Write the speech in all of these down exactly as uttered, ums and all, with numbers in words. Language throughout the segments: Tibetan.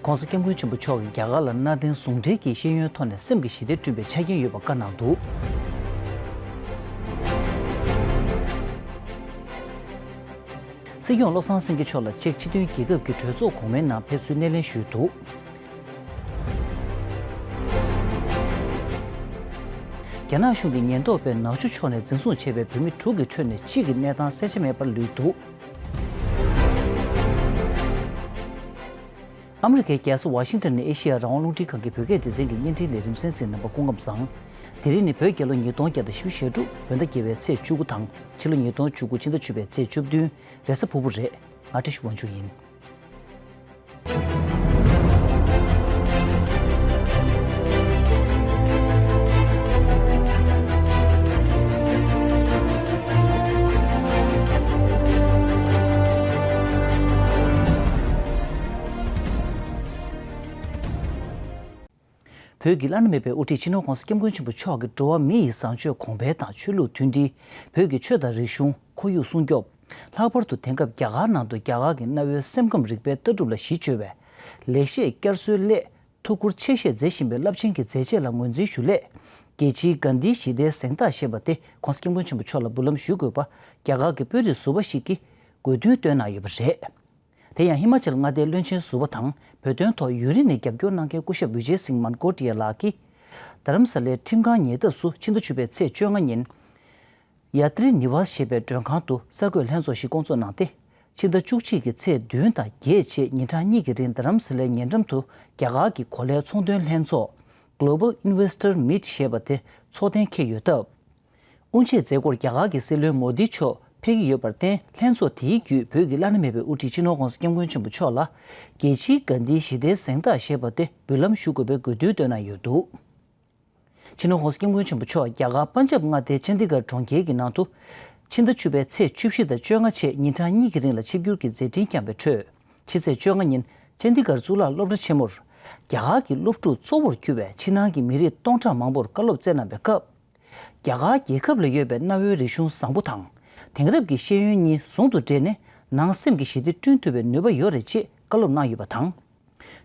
༸གོང་ས་༸སྐྱབས་མགོན་ཆེན་པོ་མཆོག་གིས་རྒྱ་གར་ལ་གནའ་དེང་ཟུང་འབྲེལ་གྱི་ཤེས་ཡོན་ཐོག་ནས་སེམས་ཀྱི་ཞི་བདེ་བསྐྲུན་པའི་ཆ་རྐྱེན་ཡོད་པ་བཀའ་གནང་འདུག་སྲིད་སྐྱོང་བློ་བཟང་སེང་གེ་མཆོག་ལ་ཅེཀ་སྤྱི་མཐུན་རྒྱལ་ཁབ་ཀྱི་གྲོས་ཚོགས་གོང་མའི་ནང་ཕེབས་བསུའི་སྣེ་ལེན་ཞུས་འདུག་རྒྱ་ནག་གཞུང་གི་ཉེན་རྟོག་པས་ནག་ཆུ་ཕྱོགས་ནས་འཛིན་བཟུང་བྱས་པའི་བོད་མི་དྲུག་གི་ཁྲོད་ནས་གཅིག་གི་གནས་སྟངས་གསལ་ཆ་མེད་པར་ལུས་འདུག་ཨ་མི་རི་ཀའི་རྒྱལ་ས་ཝ་ཤིང་ཊོན་ནས་ཨེ་ཤེ་ཡ་རང་དབང་རླུང་འཕྲིན་ཁང་གི་བོད་སྐད་སྡེ་ཚན་གྱི་བརྙན་འཕྲིན་ལས་རིམ་གསན་གཟིགས་རྣམ་པ་སྐུ་ཁམས་བཟང་། དེ་རིང་ནི་བོད་རྒྱལ་ལོ་ཉིས་སྟོང་བརྒྱ་དང་བཞི་བཅུ་ཞེ་དྲུག་བོད་ཟླ་བརྒྱད་པའི་ཚེས་བཅུ་དགུ་དང་ཕྱི་ལོ་ཉིས་སྟོང་བཅུ་དགུ་ཕྱི་ཟླ་བཅུ་པའི་ཚེས་བཅུ་བདུན། རེས་གཟའ་ཕུར་བུ་རེད། ང་བཀྲ་ཤིས་དབང་ཕྱུག་ཡིན། བོད་ཀྱི་བླ་ན་མེད་པའི་དབུ་ཁྲིད་སྤྱི་ནོར་༸གོང་ས་༸སྐྱབས་མགོན་ཆེན་པོ་མཆོག་གིས་འགྲོ་བ་མི་ཡི་བཟང་སྤྱོད་གོང་འཕེལ་དང་ཆོས་ལུགས་མཐུན་སྒྲིལ། བོད་ཀྱི་ཆོས་དང་རིག་གཞུང་ཁོར་ཡུག་སྲུང་སྐྱོབ། ལྷག་པར་དུ་དེང་སྐབས་རྒྱ་གར་ནང་དུ་རྒྱ་གར་གྱི་གནའ་བོའི་སེམས་ཁམས་རིག་པའི་ལྟ་གྲུབ་ལ་གཞི་བཅོལ་བའི་ལེགས་བཤད་བསྐྱར་གསོའི་སླད་ཐུགས་ཁུར་ཆེ་བཞེས་མཛད་བཞིན་པའི་རླབས་ཆེན་གྱི་མཛད་རྗེས་ལ་ངོས་འཛིན་ཞུ་སླད། རྒྱལ་སྤྱིའི་གྷན་དྷིའི་ཞི་བདེའི་གཟེངས་རྟགས་ཞེས་པ་དེ་༸གོང་ས་༸སྐྱབས་མགོན་ཆེན་པོ་མཆོག་ལ་འབུལ་ལམ་ཞུ་དགོས་པ་རྒྱ་གར་གྱི་དཔོན་རིགས་ཟུར་པ་ཞིག་གིས་དགོས་འདུན་བཏོན་གནང་ཡོད་པ་རེད། དེ་ཡང་ཧི་མ་ཅལ་མངའ་སྡེའི་བློན་ཆེན་ཟུར་པ་དང་བོད་དོན་ཐོག་ཡུན་རིང་ནས་རྒྱབ་སྐྱོར་གནང་མཁན་སྐུ་ཞབས་བི་ཇེ་སིང་མན་ཀོ་ཏི་ཡ་ལགས་ཀྱིས། རྡ་རམ་ས་ལའི་ཁྲིམས་ཁང་ཉེ་འདབས་སུ་ཕྱི་ཟླ་བཅུ་པའི་ཚེས་བཅོ་ལྔ་ཉིན། ཡ་ཏྲི་ནི་ཝཱས་ཞེས་པའི་མགྲོན་ཁང་དུ་གསར་འགོད་ལྷན་ཚོགས་ཤིག་བསྐོང་ཚོགས་གནང་སྟེ། ཕྱི་ཟླ་བཅུ་གཅིག་གི་ཚེས་བདུན་དང་བརྒྱད་བཅས་ཉིན་གྲངས་གཉིས་ཀྱི་རིང་རྡ་རམ་ས་ལའི་ཉེ་འགྲམ་དུ་རྒྱ་གར་གྱི་གོ་ལའི་ཚོང་དོན་ལྷན་ཚོགས་Global Investor Meet ཞེས་པ་དེ་ཚོགས་གཏན་འཁེལ་ཡོད་སྟབས། དབུ་འབྱེད་མཛད་སྒོར་རྒྱ་གར་གྱི་སྲིད་བློན་མོ་དི་མཆོག་ཕེབས་ཀྱི་ཡོད་པར་བརྟེན། ལྷན་ཚོགས་དེའི་བརྒྱུད་བོད་ཀྱི་བླ་ན་མེད་པའི་དབུ་ཁྲིད་སྤྱི་ནོར་༸གོང་ས་༸སྐྱབས་མགོན་ཆེན་པོ་མཆོག་ལ་རྒྱལ་སྤྱིའི་གྷན་དྷིའི་ཞི་བདེའི་གཟེངས་རྟགས་ཞེས་པ་དེ་འབུལ་ལམ་ཞུ་དགོས་པའི་དགོས་འདུན་བཏོན་གནང་ཡོད་འདུག་སྤྱི་ནོར་༸གོང་ས་༸སྐྱབས་མགོན་ཆེན་པོ་མཆོག་རྒྱ་གར་པན་ཇབ་མངའ་སྡེའི་ཅན་དི་གྷར་གྲོང་ཁྱེར་གྱི་ནང་དུ། ཕྱི་ཟླ་བཅུ་པའི་ཚེས་བཅུ་བཞི་དང་བཅོ་ལྔ་བཅས་ཉིན་གྲངས་གཉིས་ཀྱི་རིང་ལ་ཆིབས་བསྒྱུར་གྱི་མཛད་འཕྲིན་བསྐྱངས་པའི་ཁྲོད། ཕྱི་ཚེས་བཅོ་ལྔ་ཉིན་ཅན་དི་གྷར་གཙུག་ལག་སློབ་གྲྭ་ཆེན་མོར། རྒྱ་གར་གྱི་སློབ་ཕྲུག་གཙོ་བོར་གྱུར་པའི་ཕྱི་ནང་གི་མི་རིགས་སྟོང་ཕྲག་མང་པོར་བཀའ་སློབ་སྩལ་གནང་བའི་སྐབས། རྒྱ་གར་རྒྱལ་ཁབ་ལ་ཡོད་པའི་གནའ་བོའི་རིག་གཞུང་བཟང་པོ་དང་། དེང་རབས་ཀྱི་ཤེས་ཡོན་གཉིས་ཟུང་དུ་འབྲེལ་ནས་ནང་སེམས་ཀྱི་ཞི་བདེ་བསྐྲུན་ཐུབ་པའི་ནུས་པ་ཡོད་རེད་ཅེས་བཀའ་སློབ་གནང་ཡོད་པ་དང་།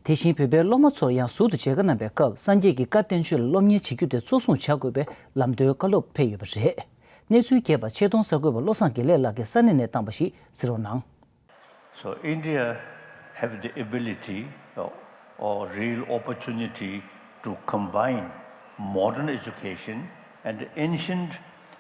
དེ་བཞིན་བོད་པའི་སློབ་མ་ཚོར་ཡང་ཟུར་དུ་མཇལ་ཁ་གནང་བའི་སྐབས། སངས་རྒྱས་ཀྱི་བཀའ་བསྟན་བཅོས་ལ་སློབ་གཉེར་བྱེད་རྒྱུ་དེ་གཙོ་བཟུང་བྱ་དགོས་པའི་ལམ་སྟོན་བཀའ་སློབ་ཕེབས་ཡོད་པ་རེད། གནས་ཚུལ་རྒྱས་པ་ཆེད་གཏོང་གསར་འགོད་པ་བློ་བཟང་དགེ་ལེགས་ལགས་ཀྱིས་ས་གནས་ནས་བཏང་བ་ཞིག་གཟིགས་རོགས་གནང་། So India have the ability, uh, or real opportunity to combine modern education and ancient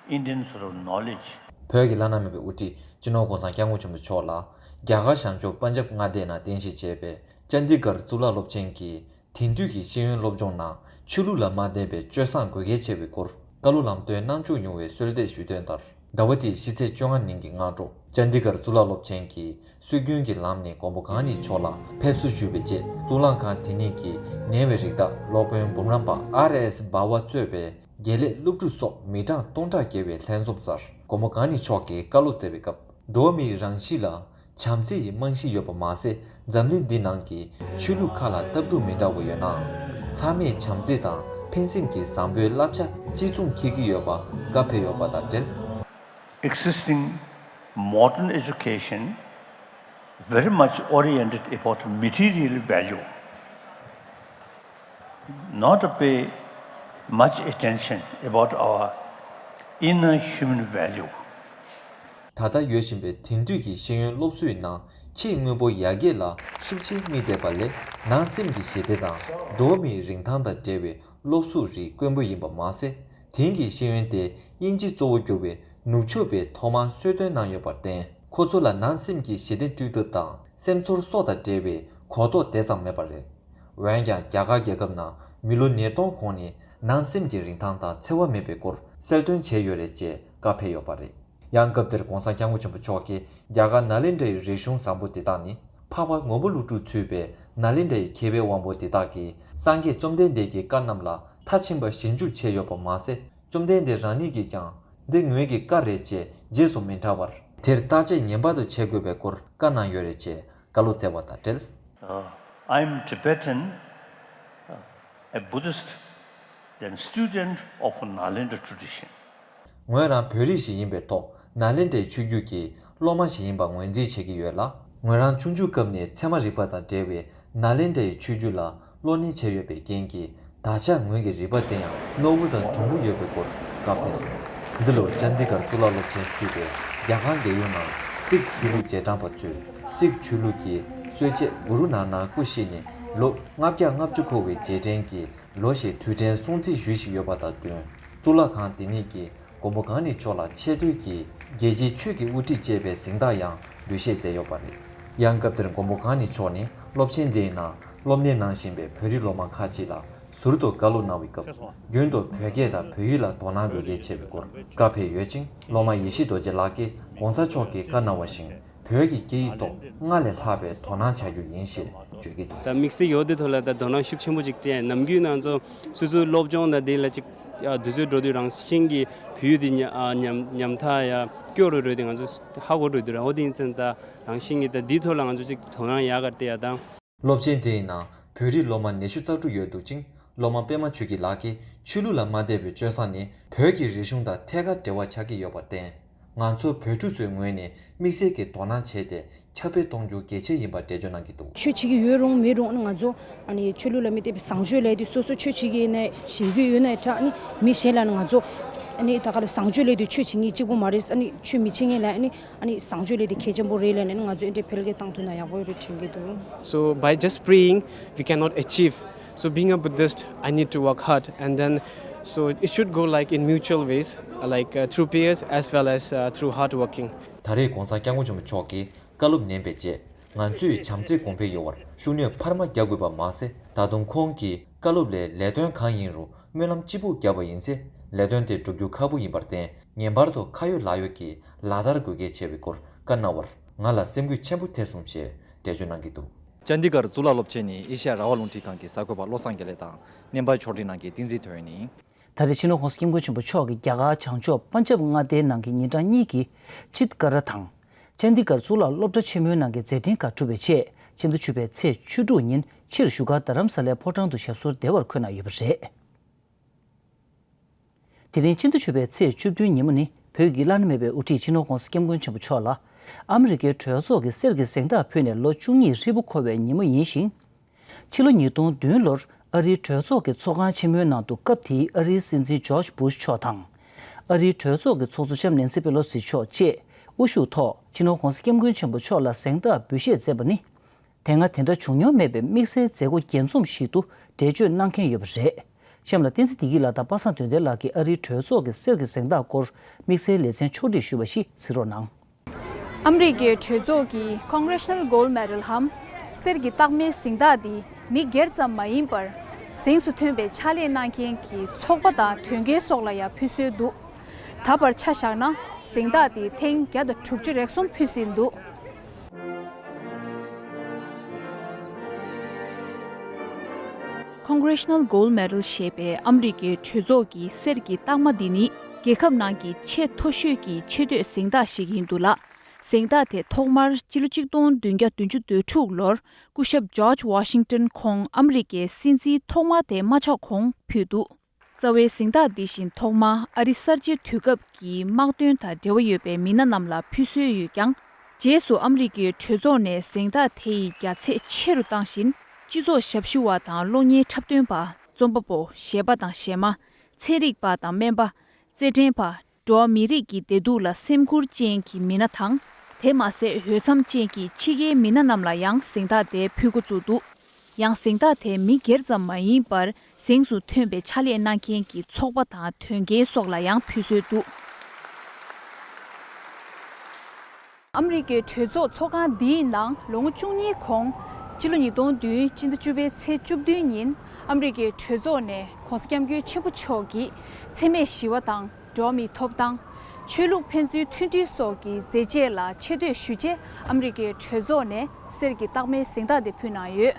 Indian sort of knowledge. བོད་ཀྱི་བླ་ན་མེད་པའི་དབུ་ཁྲིད་སྤྱི་ནོར་༸གོང་ས་༸སྐྱབས་མགོན་ཆེན་པོ་མཆོག་ལ་རྒྱ་གར་བྱང་ཕྱོགས་པན་ཇབ་མངའ་སྡེ་ནང་རྟེན་གཞི་བྱས་པའི་ཅན་དི་གྷར་གཙུག་ལག་སློབ་ཆེན་གྱི་དེང་དུས་ཀྱི་ཤེས་ཡོན་སློབ་སྦྱོང་ནང་ཆོས་ལུགས་ལ་མ་བརྟེན་པའི་སྤྱོད་བཟང་དགོས་གལ་ཆེ་བའི་སྐོར་བཀའ་སློབ་ལམ་སྟོན་གནང་བཅུག་མྱོང་བའི་གསོལ་འདེབས་ཞུས་དོན་ལྟར། ཟླ་བ་འདིའི་ཕྱི་ཚེས་བཅོ་ལྔ་ཉིན་གྱི་སྔ་དྲོ་ཅན་དི་གྷར་གཙུག་ལག་སློབ་ཆེན་གྱི་སྲོལ་རྒྱུན་གྱི་ལམ་ནས་མགོན་པོ་གང་ཉིད་མཆོག་ལ་ཕེབས་བསུ་ཞུས་པའི་རྗེས། གཙུག་ལག་ཁང་དེ་ཉིད་ཀྱི་ཉེ་བའི་རིགས་བདག་སློབ་དཔོན་འབུམ་རམས་པ་ཨར་ཨེས་སྦ་བ་གཙོས་པའི་དགེ་ལས་སློབ་ཕྲུག་སོགས་མི་གྲངས་སྟོང་ཕྲག་བརྒལ་བའི་ལྷན་འཛོམས་སར་མགོན་པོ་གང་ཉིད་མཆོག་གིས་བཀའ་སློབ་སྩལ་བའི་སྐབས། འགྲོ་བ་མིའི་རང་གཤིས་ལ་བྱམས་བརྩེ་ཡི་རྨང་གཞི་ཡོད་པ་མ་ཟད། འཛམ་གླིང་འདི་ནང་གི་ཆོས་ལུགས་ཁག་ལ་ལྟ་གྲུབ་མི་འདྲ་བ་ཡོད་ནའང་། ཚང་མས་བྱམས་བརྩེ་དང་ཕན་སེམས་ཀྱི་བཟང་པོའི་བསླབ་བྱ་གཅིག་མཚུངས་འཁྱེར་གྱི་ཡོད་པ་བཀའ་ཕེབས་ཡོད་པ་དང་འབྲེལ། Existing modern education very much oriented about material value, not to pay much attention about our inner human value. ད་ལྟ་ཡོད་བཞིན་པའི་དེང་དུས་ཀྱི་ཤེས་ཡོན་སློབ་གསོའི་ནང་ཕྱིའི་དངོས་པོ་ཡར་རྒྱས་ལ་ཤུགས་ཆེན་དམིགས་བསྡད་པ་ལས། ནང་སེམས་ཀྱི་ཞི་བདེ་དང་འགྲོ་བ་མིའི་རིན་ཐང་དང་འབྲེལ་བའི་སློབ་གསོ་རིགས་དཀོན་པོ་ཡིན་པ་མ་ཟད། དེང་གི་ཤེས་ཡོན་དེ་དབྱིན་ཇི་གཙོ་བོ་གྱུར་པའི་ནུབ་ཕྱོགས་པས་ཐོག་མར་གསོལ་སྟོན་གནང་ཡོད་པར་བརྟེན། ཁོ་ཚོ་ལ་ནང་སེམས་ཀྱི་ཞི་བདེ་སྤྲོད་ཐབས་དང་སེམས་ཚོར་སོགས་དང་འབྲེལ་བའི་གོ་རྟོགས་དེ་ཙམ་མེད་པ་རེད། འོན་ཀྱང་། རྒྱ་གར་རྒྱལ་ཁབ་ནང་མི་ལོ་ཉིས་སྟོང་གོང་ནས་ནང་སེམས་ཀྱི་རིན་ཐང་དང་འཚེ་བ་མེད་པའི་སྐོར་གསལ་སྟོན་བྱས་ཡོད་རེད་ཅེས་བཀའ་ཕེབས་ཡོད་པ་རེད། ཡང་སྐབས་དེར་༸གོང་ས་༸སྐྱབས་མགོན་ཆེན་པོ་མཆོག་གིས་རྒྱ་གར་ནཱ་ལེནྡྲའི་རིག་གཞུང་བཟང་པོ་འདི་དག་ནི། འཕགས་པ་མགོན་པོ་ཀླུ་སྒྲུབ་ཚུད་པའི་ནཱ་ལེནྡྲའི་མཁས་པའི་དབང་པོ་འདི་དག་གིས་སངས་རྒྱས་བཅོམ་ལྡན་འདས་ཀྱི་བཀའ་རྣམས་ལ་མཐར་ཕྱིན་པ་ཞིབ་འཇུག་བྱས་ཡོད་པ་མ་ཟད། བཅོམ་ལྡན་འདས་རང་ཉིད་ཀྱིས་ཀྱང་འདི་ངོས་ཀྱི་བཀའ་རེད་ཅེས་རྗེས་སུ་མི་འབྲང་བར། དེར་བརྟག་དཔྱད་ངེས་པར་དུ་བྱེད་དགོས་པའི་སྐོར་བཀའ་གནང་ཡོད་རེད་ཅེས་བཀའ་སློབ་སྩལ་བ་དང་འབྲེལ། Uh, I am Tibetan, uh, a Buddhist, then student of Nalanda tradition. ངོས་རང་བོད་རིགས་ཤིག་ཡིན་པའི་ཐོག་ནཱ་ལེནྡྲའི་ཆོས་བརྒྱུད་ཀྱི་སློབ་མ་ཞིག་ཡིན་པ་ངོས་འཛིན་བྱེད་ཀྱི་ཡོད་ལ། ངོས་རང་ཆུང་ཆུང་སྐབས་ནས་ཚད་མ་རིག་པ་དང་འབྲེལ་བའི་ནཱ་ལེནྡྲའི་ཆོས་བརྒྱུད་ལ་གློག་བརྙན་བྱས་ཡོད་པའི་རྐྱེན་གྱིས། དག་ཆ་ངོས་ཀྱི་རིག་པ་དེ་ཡང་རྣོ་བོ་དང་གྲུང་པོ་ཡོད་པའི་སྐོར་བཀའ་ཕེབས་སོང་། འདི་ལོར་ཅན་དི་གར་གཙུག་ལག་སློབ་ཆེན་ཚུད་པའི་རྒྱ་གར་རྒྱལ་ཡོངས་ནང་སིག་ཆོས་ལུགས་རྗེས་འབྲང་པ་ཚོས་སིག་ཆོས་ལུགས་ཀྱི་སྲོལ་འབྱེད་གུ་རུ་ནཱ་ནཱ་སྐུ་གཤེགས་ནས་ལོ་ལྔ་བརྒྱ་ལྔ་བཅུ་འཁོར་བའི་རྗེས་དྲན་གྱི་ལོ་ཞེས་དུས་དྲན་སྲུང་བརྩི་ཞུས་བཞིན་ཡོད་པ་དང་བསྟུན། གཙུག་ལག་ཁང་དེ་ཉིད་ཀྱི་མགོན་པོ་གང་ཉིད་མཆོག་ལ་ཆེ་བསྟོད་ཀྱིས་རྒྱལ་སྤྱིའི་ཆོས་ཀྱི་དབུ་ཁྲིད་ཅེས་པའི་གཟེངས་རྟགས་ཡང་འབུལ་བཞེས་མཛད་ཡོད་པ་རེད། ཡང་སྐབས་དེར་མགོན་པོ་གང་ཉིད་མཆོག་ནི་སློབ་ཆེན་དེའི་ནང་སློབ་གཉེར་གནང་བཞིན་པའི་བོད་རིགས་སློབ་མ་ཁག་ཅིག་ལ་ཟུར་དུ་བཀའ་སློབ་གནང་བའི་སྐབས། རྒྱུན་དུ་བོད་སྐད་དང་བོད་ཡིག་ལ་དོ་སྣང་རོལ་རྒྱལ་ཆེ་བའི་སྐོར་བཀའ་ཕེབས་ཡོད་ཅིང་། སློབ་མ་ཡེ་ཤེས་རྡོ་རྗེ་ལགས་ཀྱིས་༸གོང་ས་མཆོག་གིས་བཀའ་གནང་བ་བཞིན། བོད་ཀྱི་སྐད་ཡིག་ཐོག་སྔར་ལས་ལྷག་པའི་དོ་སྣང་བྱ་རྒྱུ་ཡིན་ཞེས་བརྗོད་ཀྱི་འདུག་ད་དམིགས་བསལ་ཡོད་དེ་ཐོག་ལ་ད་དོ་སྣང་ཤུགས་ཆེན་པོ་ཅིག་སྤྲད། ནམ་རྒྱུན་ང་ཚོ་སོ་སོའི་སློབ་སྦྱོང་དང་དེ་ལ་ཅིག་ཨ་དུས་ཚོད་འགྲོ་དུས་རང་བཞིན་གྱིས་བོད་ཡིག་དེ་ཉ་ཨ་ཉམས་ཉམས་ཐག་ཡ་སྐྱོ་རུ་འགྲོ་དུས་ང་ཚོ་ཧ་གོ་འགྲོ་དུས་ར། འོ་དེ་ཡིན་ཙང་ད་རང་བཞིན་གྱིས་ད་འདི་ཐོག་ལ་ང་ཚོ་ཅིག་དོ་སྣང་ཡག་ག་སྤྲད་ཡ་དང་། སློབ་ཆེན་དེའི་ནང་བོད་རིགས་སློབ་མ་ཉི་ཤུ་རྩ་དྲུག་ཡོད་འདུག་ཅིང་། སློབ་མ་པད་མ་ཆོས་སྐྱིད་ལགས་ཀྱིས་ཆོས་ལུགས་ལ་མ་དད་པའི་སྤྱོད་བཟང་ནི་བོད་ཀྱི་རིག་གཞུང་དང་ཐད་ཀར་འབྲེལ་བ་ཆགས་ཀྱི་ཡོད་པར་བརྟེན། ང་ཚོ་བོད་ཕྲུག་ཚོའི་ངོས་ནས་དམིགས་བསལ་གྱི་དོ་སྣང་བྱས་ཏེ་ཁྱབ་སྤེལ་གཏོང་རྒྱུ་གལ་ཆེ་ཡིན་པར་འགྲེལ་བརྗོད་གནང་གི་འདུག་ཆོས་བྱེད་ཀྱི་ཡོད་རུང་མེད་རུང་ང་ཚོ་ཨ་ནི་ཆོས་ལུགས་ལ་མི་དད་པའི་བཟང་སྤྱོད་ལས་དུས་སོ་སོ་ཆོས་བྱེད་ཀྱི་ཡིན་ན་བྱེད་རྒྱུ་ཡོད་ན་ཡང་འདྲ། ཨ་ནི་མི་གཞན་ལ་ནི་ང་ཚོ་ཨ་ནི་ད་ག་ལ་བཟང་སྤྱོད་ལས་དུས་ཆོས་བྱེད་མཁན་གཅིག་པོ་མ་རེད། ཨ་ནི་ཆོས་མི་བྱེད་མཁན་ལ་ཨ་ནི། ཨ་ནི་བཟང་སྤྱོད་ལས་དེ་གལ་ཆེན་པོ་རེད་ལབ་ནས་ང་ཚོས་འདི་འདྲའི་འཕེལ་རྒྱས་བཏང་ཐུབ་ན་ཡག་པོ་རེད་དྲན་གྱི་འདུག So by just praying, we cannot achieve. So being a Buddhist, I need to work hard, and then so it should go like in mutual ways, uh, like uh, through prayers as well as uh, through hard working. ད་རེས་༸གོང་ས་༸སྐྱབས་མགོན་ཆེན་པོ་མཆོག་གིས་བཀའ་སློབ་ཉན་པའི་རྗེས། ང་ཚོས་བྱམས་བརྩེ་གོང་འཕེལ་ཡོང་བར་ཤུགས་སྣོན་འཕར་མ་རྒྱག་དགོས་པ་མ་ཟད། ད་དུང་ཁོང་གི་བཀའ་སློབ་ལས་ལས་དོན་གང་ཡིན་རུང་སྨོན་ལམ་གཅིག་པུ་བརྒྱབ་པ་ཡིན་ཚེ། ལས་དོན་དེ་བསྒྲུབ་རྒྱུ་ཁག་པོ་ཡིན་པར་བརྟེན། ངེས་པར་དུ་ཁ་ཡོད་ལག་ཡོད་ཀྱི་ལག་བསྟར་དགོས་གལ་ཆེ་བའི་སྐོར་བཀའ་གནང་བར། ང་ལ་སེམས་འགུལ་ཆེན་པོ་ཐེབས་སོང་ཞེས་འགྲེལ་བརྗོད་གནང་གི་འདུག་ཅན་དི་གར་གཙུག་ལག་སློབ་ཆེན་ནི་ཨེ་ཤ་ཡ་རང་དབང་རླུང་འཕྲིན་ཁང་གི་གསར་འགོད་པ་བློ་བཟང་དགེ་ལེགས་དང་། གནས་པར་ཕྱོགས་སྒྲིག་གནང་མཁན་བསྟན་འཛིན་དོན་ཡོད་ནི། ད་རེས་སྤྱི་ནོར་༸གོང་ས་༸སྐྱབས་མགོན་ཆེན་པོ་མཆོག་གིས་རྒྱ་གར་བྱང་ཕྱོགས་པན་ཇབ་མངའ་སྡེའི་ནང་གི་ཉེ་འགྲམ་གཉིས་ཀྱི་ཆིད་ཀ་ར་དང་། ཅན་དི་གར་གཙུག་ལག་སློབ་གྲྭ་ཆེན་མོའི་ནང་གི་མཛད་འཕྲིན་ཁག་གྲུབ་པའི་རྗེས། ཕྱི་ཟླ་བཅུ་པའི་ཚེས་བཅུ་དྲུག་ཉིན་ཕྱིར་བཞུགས་སྒར་རྡ་རམ་ས་ལའི་ཕོ་བྲང་དུ་ཞབས་སོར་བདེ་བར་འཁོད་གནང་ཡོད་པ་རེད། དེ་རིང་སྤྱི་ཟླ་བཅུ་པའི་ཚེས་བཅུ་བདུན་ཉིན་མོ་ནི་བོད་ཀྱི་བླ་ན་མེད་པའི་དབུ་ཁྲིད་སྤྱི་ནོར་༸གོང་ས་༸སྐྱབས་མགོན་ཆེན་པོ་མཆོག་ལ་ཨ་མི་རི་ཀའི་གྲོས་ཚོགས་ཀྱི་གསེར་གྱི་གཟེངས་རྟགས་ཕུལ་ནས་ལོ་བཅུ་གཉིས་ཧྲིལ་པོ་འཁོར་བའི་ཉིན་མོ་ཡིན་ཞིང་། ཕྱི་ལོ་ཉིས་སྟོང་བདུན་ལོར་ཨ་རིའི་གྲོས་ཚོགས་ཀྱི་ཚོགས་ཁང་ཆེན་མོའི་ནང་དུ་སྐབས་དེའི་ཨ་རིའི་སྲིད་འཛིན་ཇོརྗ་བྷུཤ་མཆོག་དང་། ཨ་རིའི་གྲོས་ཚོགས་ཀྱི་ཚོགས་གཙོ་ལྕམ་ནེན་སི་པེ་ལོ་སི་མཆོག་བཅས་དབུ་བཞུགས་ཐོག་སྤྱི་ནོར་༸གོང་ས་༸སྐྱབས་མགོན་ཆེན་པོ་མཆོག་ལ་གཟེངས་རྟགས་འབུལ་བཞེས་མཛད་པ་ནི། དེ་སྔ་དེ་འདྲ་བྱུང་མྱོང་མེད་པའི་དམིགས་བསལ་མཛད་སྒོ་རྒྱས་འཛོམས་ཤིག་ཏུ་འགྲེལ་བརྗོད་གནང་མཁན་ཡོད་པ་རེད། གཤམ་ལ་བསྟན་འཛིན་བདེ་སྐྱིད་ལགས་དང་པ་སངས་དོན་ལྡན་ལགས་ཀྱིས་ཨ་རིའི་གྲོས་ཚོགས་ཀྱི་གསེར་གྱི་གཟེངས་རྟགས་སྐོར་དམིགས་བསལ་ལེ་ཚན་ཕྱོགས་སྒྲིག་ཞུས་པ་ཞིག་གཟིགས་རོགས་གནང་། ཨ་མི་རི་ཀའི་གྲོས་ཚོགས་ཀྱི་Congressional Gold Medal འམ་གསེར་གྱི་རྟགས་མའི་གཟེངས་རྟགས་འདི་མི་སྒེར་ཙམ་མ་ཡིན་པར། གཟེངས་སུ་ཐོན་པའི་ཕྱག་ལས་གནང་མཁན་གྱི་ཚོགས་པ་དང་དོན་རྐྱེན་སོགས་ལ་ཡང་ཕུལ་སྲོལ་འདུག་ད་བར་ཆ་བཞག་ན་གཟེངས་རྟགས་འདི་ཐེངས་བརྒྱ་དང་དྲུག་ཅུ་རེ་གསུམ་ཕུལ་ཟིན་འདུག Congressional Gold Medal ཞེས་པའི་ཨ་མི་རི་ཀའི་གྲོས་ཚོགས་ཀྱི་གསེར་གྱི་རྟགས་མ་འདི་ནི་རྒྱལ་ཁབ་ནང་གི་ཆེས་མཐོ་ཤོས་ཀྱི་ཆེ་བསྟོད་གཟེངས་རྟགས་ཤིག་ཡིན་འདུག་ལ། གཟེངས་རྟགས་དེ་ཐོག་མར་སྤྱི་ལོ་གཅིག་སྟོང་བདུན་བརྒྱ་བདུན་ཅུ་དོན་དྲུག་ལོར་སྐུ་ཞབས་ཇོརྗ་ཝ་ཤིང་ཏོན་ཁོང་ཨ་མི་རི་ཀའི་སྲིད་འཛིན་ཐོག་མ་དེ་མ་ཆགས་གོང་ཕུལ་འདུག་རྩ་བའི་གཟེངས་རྟགས་འདི་བཞིན་ཐོག་མར་ཨ་རི་གསར་བརྗེའི་དུས་སྐབས་ཀྱི་དམག་དོན་དང་འབྲེལ་བ་ཡོད་པའི་མི་སྣ་རྣམས་ལ་ཕུལ་སྲོལ་ཡོད་ཀྱང་། རྗེས་སུ་ཨ་མི་རི་ཀའི་གྲོས་ཚོགས་ནས་གཟེངས་རྟགས་དེ་ཡི་རྒྱ་ཚད་ཆེ་རུ་བཏང་བཞིན། སྤྱི་ཚོགས་ཞབས་ཞུ་བ་དང་གློག་བརྙན་འཁྲབ་སྟོན་པ། རྩོམ་པ་པོ། གཞས་པ་དང་གཞས་མ། ཚན་རིག་པ་དང་སྨན་པ། རྩེད་འགྲན་པ། འགྲོ་བ་མིའི་རིགས་ཀྱི་བདེ་སྡུག་ལ་སེམས་ཁུར་ཅན་གྱི་མི་སྣ་དང་། དེ་མ་ཟད་འོས་འཚམ་ཅན་གྱི་ཕྱི་རྒྱལ་མི་སྣ་རྣམས་ལ་ཡང་གཟེངས་རྟགས་དེ་ཕུལ་འགོ་བཙུགས་འདུག་ཡང་གཟེངས་རྟགས་དེ་མི་སྒེར་ཙམ་མ་ཡིན་པར། གཟེངས་སུ་ཐོན་པའི་ཕྱག་ལས་གནང་མཁན་གྱི་ཚོགས་པ་དང་དོན་རྐྱེན་སོགས་ལ་ཡང་ཕུལ་སྲོལ་འདུག་ཨ་མི་རི་ཀའི་གྲོས་ཚོགས་ཚོགས་ཁང་འདིའི་ནང་ལོ་ངོ་བཅུ་གཉིས་གོང་། སྤྱི་ལོ་ཉིས་སྟོང་བདུན་སྤྱི་ཟླ་བཅུ་པའི་ཚེས་བཅུ་བདུན་ཉིན་ཨ་མི་རི་ཀའི་གྲོས་ཚོགས་ནས་༸གོང་ས་༸སྐྱབས་མགོན་ཆེན་པོ་མཆོག་གིས་འཚེ་མེད་ཞི་བ་དང་། འགྲོ་བ་མིའི་ཐོབ་ཐང་། ཆོས་ལུགས་ཕན་ཚུན་མཐུན་སྒྲིལ་སོགས་ཀྱི་མཛད་རྗེས་ལ་ཆེ་བསྟོད་ཞུ་ཆེད་ཨ་མི་རི་ཀའི་གྲོས་ཚོགས་ནས་གསེར་གྱི་རྟགས་མའི་གཟེངས་རྟགས་དེ་ཕུལ་གནང་ཡོད།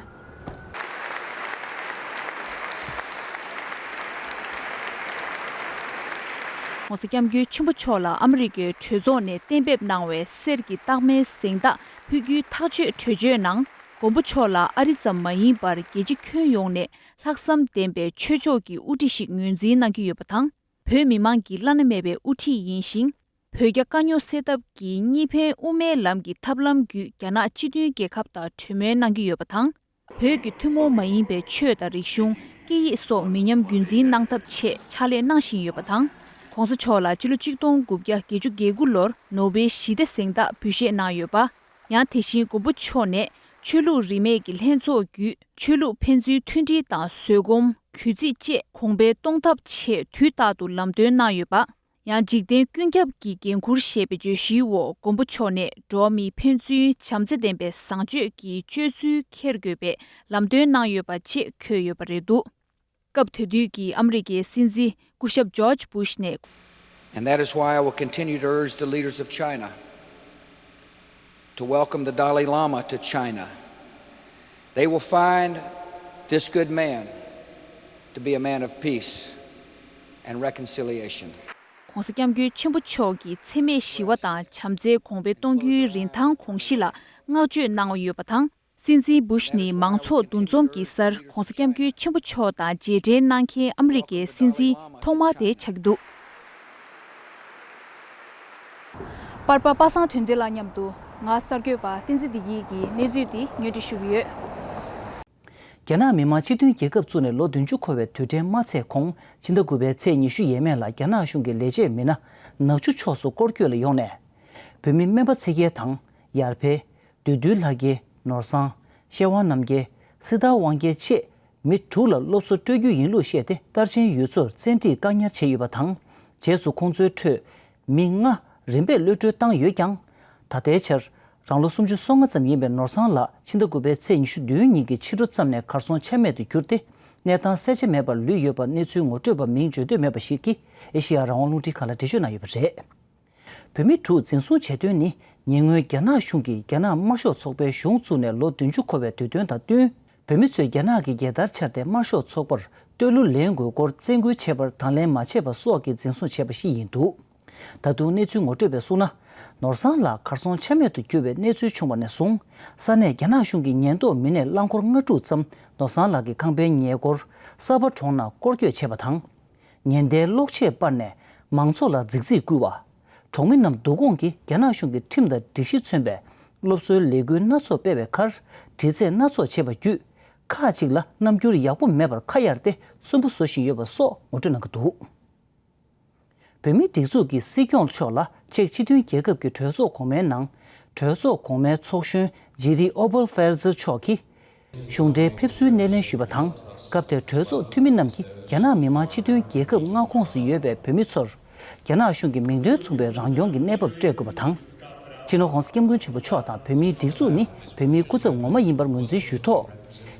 ༸གོང་ས་༸སྐྱབས་མགོན་ཆེན་པོ་མཆོག་ལ་ཨ་མི་རི་ཀའི་གྲོས་ཚོགས་ནས་གཏན་འབེབས་གནང་བའི་གསེར་གྱི་རྟགས་མའི་གཟེངས་རྟགས་ཕུལ་རྒྱུའི་ཐག་གཅོད་གྲོས་ཆོད་ནང་། མགོན་པོ་མཆོག་ལ་ཨ་རི་ཙམ་མ་ཡིན་པར་རྒྱལ་སྤྱི་ཁྱོན་ཡོངས་ནས་ལྷག་བསམ་ལྡན་པའི་ཆོས་ཕྱོགས་ཀྱི་དབུ་ཁྲིད་ཞིག་ངོས་འཛིན་གནང་གི་ཡོད་པ་དང་། བོད་མི་མང་གི་བླ་ན་མེད་པའི་དབུ་ཁྲིད་ཡིན་ཞིང་། བོད་རྒྱ་དཀའ་རྙོག་སེལ་ཐབས་ཀྱི་གཉིས་ཕན་དབུ་མའི་ལམ་གྱི་ཐབས་ལམ་བརྒྱུད་རྒྱ་ནག་སྤྱི་མཐུན་རྒྱལ་ཁབ་དང་གྲོས་མོལ་གནང་གི་ཡོད་པ་དང་། བོད་ཀྱི་ཐུན་མོང་མ་ཡིན་པའི་ཆོས་དང་རིག་གཞུང་། སྐད་ཡིག་སོགས་མི་ཉམས་རྒྱུན་འཛིན་གནང་ཐབས་ཆེད་ཕྱག་ལས་གནང་བཞིན་ཡོད་པ་དང་། ༸གོང་ས་མཆོག་ལ་ཕྱི་ལོ་ཆིག་སྟོང་དགུ་བརྒྱ་བརྒྱད་ཅུ་གྱ་དགུ་ལོར་ནོ་བེལ་ཞི་བདེ་གཟེངས་རྟགས་འབུལ་བཞེས་གནང་ཡོད་པ། ཡང་དེ་བཞིན་མགོན་པོ་མཆོག་ནས་ཆོས་ལུགས་རིས་མེད་ཀྱི་ལྷན་ཚོགས་བརྒྱུད་ཆོས་ལུགས་ཕན་ཚུན་མཐུན་སྒྲིལ་དང་བཟོད་སྒོམ། གུས་བརྩི་བཅས་གོང་འཕེལ་གཏོང་ཐབས་ཆེད་དུས་རྟག་ཏུ་ལམ་སྟོན་གནང་ཡོད་པ། ཡང་འཇིག་རྟེན་ཀུན་ཁྱབ་ཀྱི་འགན་འཁུར་ཞེས་པའི་བརྗོད་གཞིའི་འོག་མགོན་པོ་མཆོག་ནས་འགྲོ་བ་མི་ཕན་ཚུན་བྱམས་བརྩེ་ལྡན་པའི་བཟང་སྤྱོད་ཀྱི་སྤྱོད་ཚུལ་འཁྱེར་དགོས་པའི་ལམ་སྟོན་གནང་ཡོད་པ་བཅས་འཁོད་ཡོད་པ་རེད་འདུག་སྐབས་དེ་དུས་ཀྱི་ཨ་མི་རི་ཀའི་སྲིད་འཛིན་སྐུ་ཞབས་ཇོརྗ་བུ་ཤ་ནས། And that is why I will continue to urge the leaders of China to welcome the Dalai Lama to China. They will find this good man to be a man of peace and reconciliation. ༸གོང་ས་༸སྐྱབས་མགོན་ཆེན་པོ་མཆོག་གི་འཚེ་མེད་ཞི་བ་དང་བྱམས་བརྩེ་གོང་འཕེལ་གཏོང་རྒྱུའི་རིན་ཐང་གོང་གཞི་ལ་བསྔགས་བརྗོད་གནང་ཡོད་པ་དང་། སྲིད་འཛིན་བུ་ཤ་ནི་མང་ཚོགས་འདུ་འཛོམས་ཀྱི་སར་༸གོང་ས་༸སྐྱབས་མགོན་ཆེན་པོ་མཆོག་དང་མཇལ་འཕྲད་གནང་མཁན་ཨ་མི་རི་ཀའི་སྲིད་འཛིན་ཐོག་མ་དེ་ཆགས་ཀྱི་འདུག་པར་པ་པ་སངས་དོན་ལྡན་ལགས་མཉམ་དུ་ང་གསར་འགོད་པ་བསྟན་འཛིན་བདེ་སྐྱིད་ཀྱིས་གནས་ཚུལ་འདི་སྙན་སྒྲོན་ཞུ་གི་ཡོད། རྒྱ་ནག་མི་དམངས་སྤྱི་མཐུན་རྒྱལ་ཁབ་བཙུགས་ནས་ལོ་བདུན་ཅུ་འཁོར་བའི་དུས་དྲན་མ་ཚད་གོང་ཕྱི་ཟླ་དགུ་པའི་ཚེས་ཉི་ཤུ་ཡས་མས་ལ་རྒྱ་ནག་གཞུང་གི་ལས་བྱེད་མི་སྣ་ནག་ཆུ་ཕྱོགས་སུ་སྐོར་སྐྱོད་ལ་ཡོང་ནས། བོད་མི་སྨན་པ་ཚེ་རྒྱལ་དང་ཡར་འཕེལ། བདུད་འདུལ་ལྷ་རྒྱལ། ནོར་བཟང་། ཤེ་ཝང་རྣམ་རྒྱལ། སི་ཏཱ་དབང་རྒྱལ་བཅས་མི་དྲུག་ལ་སློབ་གསོ་སྤྲོད་རྒྱུ་ཡིན་ལུགས་བཤད་དེ་རྟར་ཆེན་ཡུལ་ཚོར་བཙན་ཁྲིད་བཀག་ཉར་བྱས་ཡོད་པ་དང་། རྗེས་སུ་ཁོང་ཚོའི་ཁྲོད་མི་ལྔ་རིམ་པས་གློད་གྲོལ་བཏང་ཡོད་ཀྱང་། ད་ལྟའི་ཆར་རང་ལོ་སུམ་ཅུ་སོ་ལྔ་ཙམ་ཡིན་པའི་ནོར་བཟང་ལགས་ཕྱི་ཟླ་དགུ་པའི་ཚེས་ཉི་ཤུ་བདུན་ཉིན་གྱི་ཕྱི་དྲོ་ཙམ་ནས་གར་སོང་ཆ་མེད་དུ་གྱུར་ཏེ། གནས་སྟངས་གསལ་ཆ་མེད་པར་ལུས་ཡོད་པ་གནས་ཚུལ་ངོ་སྤྲོད་པ་མིང་བརྗོད་འདོད་མེད་པ་ཞིག་གིས་ཨེ་ཤེ་ཡ་རང་དབང་རླུང་འཕྲིན་ཁང་ལ་འགྲེལ་བརྗོད་གནང་ཡོད་པ་རེད། བོད་མི་དྲུག་འཛིན་བཟུང་བྱས་དོན་ནི། ཉེ་སྔོན་རྒྱ་ནག་གཞུང་གིས་རྒྱ་ནག་དམར་ཤོག་ཚོགས་པའི་གཞུང་བཙུགས་ནས་ལོ་བདུན་ཅུ་འཁོར་བའི་དུས་སྟོན་དང་བསྟུན། བོད་མི་ཚོས་རྒྱ་ནག་གི་རྒྱལ་དར་འཕྱར་ཏེ་དམར་ཤོག་ཚོགས་པར་བསྟོད་གླུ་ལེན་དགོས་སྐོར་བཙན་སྐུལ་བྱས་པར་དང་ལེན་མ་བྱས་པ་སོགས་ཀྱི་འཛིན་བཟུང་བྱས་པ་ཞིག་ཡིན་འདུག་ད་དུང་གནས་ཚུལ་ངོ་སྤྲོད་པས་གསུངས་ན། ནོར་བཟང་ལགས་གར་སོང་ཆ་མེད་དུ་གྱུར་བའི་གནས་ཚུལ་བྱུང་བ་ནས་བཟུང་། ས་གནས་རྒྱ་ནག་གཞུང་གི་ཉེན་རྟོག་མི་སྣས་རླངས་འཁོར་ལྔ་དྲུག་ཙམ་ནོར་བཟང་ལགས་ཀྱི་ཁང་པའི་ཉེ་འཁོར་གསར་པ་གྲོང་ནང་སྐོར་སྐྱོད་བྱས་པ་དང་། ཉེན་བརྡའི་གློག་ཆས་སྤར་ནས་མང་ཚོགས་ལ་རྫིག་རྫིག་བསྐུལ་བ། གྲོང་མི་རྣམས་བསྡུ་སྐོང་གིས་རྒྱ་ནག་གཞུང་གི་ཁྲིམས་དང་སྒྲིག་གཞི་མཚོན་པའི་སློབ་གསོའི་ལས་འགུལ་སྣ་ཚོགས་སྤེལ་བའི་ཁར། འདྲི་རྩད་སྣ་ཚོགས་བྱས་པ་བརྒྱུད། ཁག་ཅིག་ལ་རྣམ་འགྱུར་ཡག་པོ་མེད་པར་ཁ་གཡར་ཏེ་སུན་པོ་བཟོ་བཞིན་ཡོད་པ་སོགས་ངོ་སྤྲོད་གནང་གི་འདུག་བོད་མིའི་སྒྲིག་འཛུགས་ཀྱི་སྲིད་སྐྱོང་མཆོག་ལ་ཅེཀ་སྤྱི་མཐུན་རྒྱལ་ཁབ་ཀྱི་གྲོས་ཚོགས་གོང་མའི་ནང་། གྲོས་ཚོགས་གོང་མའི་ཚོགས་གཞོན་ཇི་རི་ཨོ་བལ་ཧྥེར་ཛེར་མཆོག་གིས། གཞུང་འབྲེལ་ཕེབས་བསུའི་སྣེ་ལེན་ཞུས་པ་དང་། སྐབས་དེར་གྲོས་ཚོགས་འཐུས་མི་རྣམས་ཀྱིས་རྒྱ་ནག་མི་དམངས་སྤྱི་མཐུན་རྒྱལ་ཁབ་མངའ་ཁོངས་སུ་ཡོད་པའི་བོད་མི་ཚོར། རྒྱ་ནག་གཞུང་གི་མིང་དོན་མཚུངས་པའི་རང་སྐྱོང་གི་གནས་བབ་སྤྲད་དགོས་པ་དང་། སྤྱི་ནོར་༸གོང་ས་༸སྐྱབས་མགོན་ཆེན་པོ་མཆོག་དང་བོད་མིའི་སྒྲིག་འཛུགས་ནི་བོད་མིའི་སྐུ་ཚབ་ངོ་མ་ཡིན་པར་ངོས་འཛིན་ཞུས་ཐོག་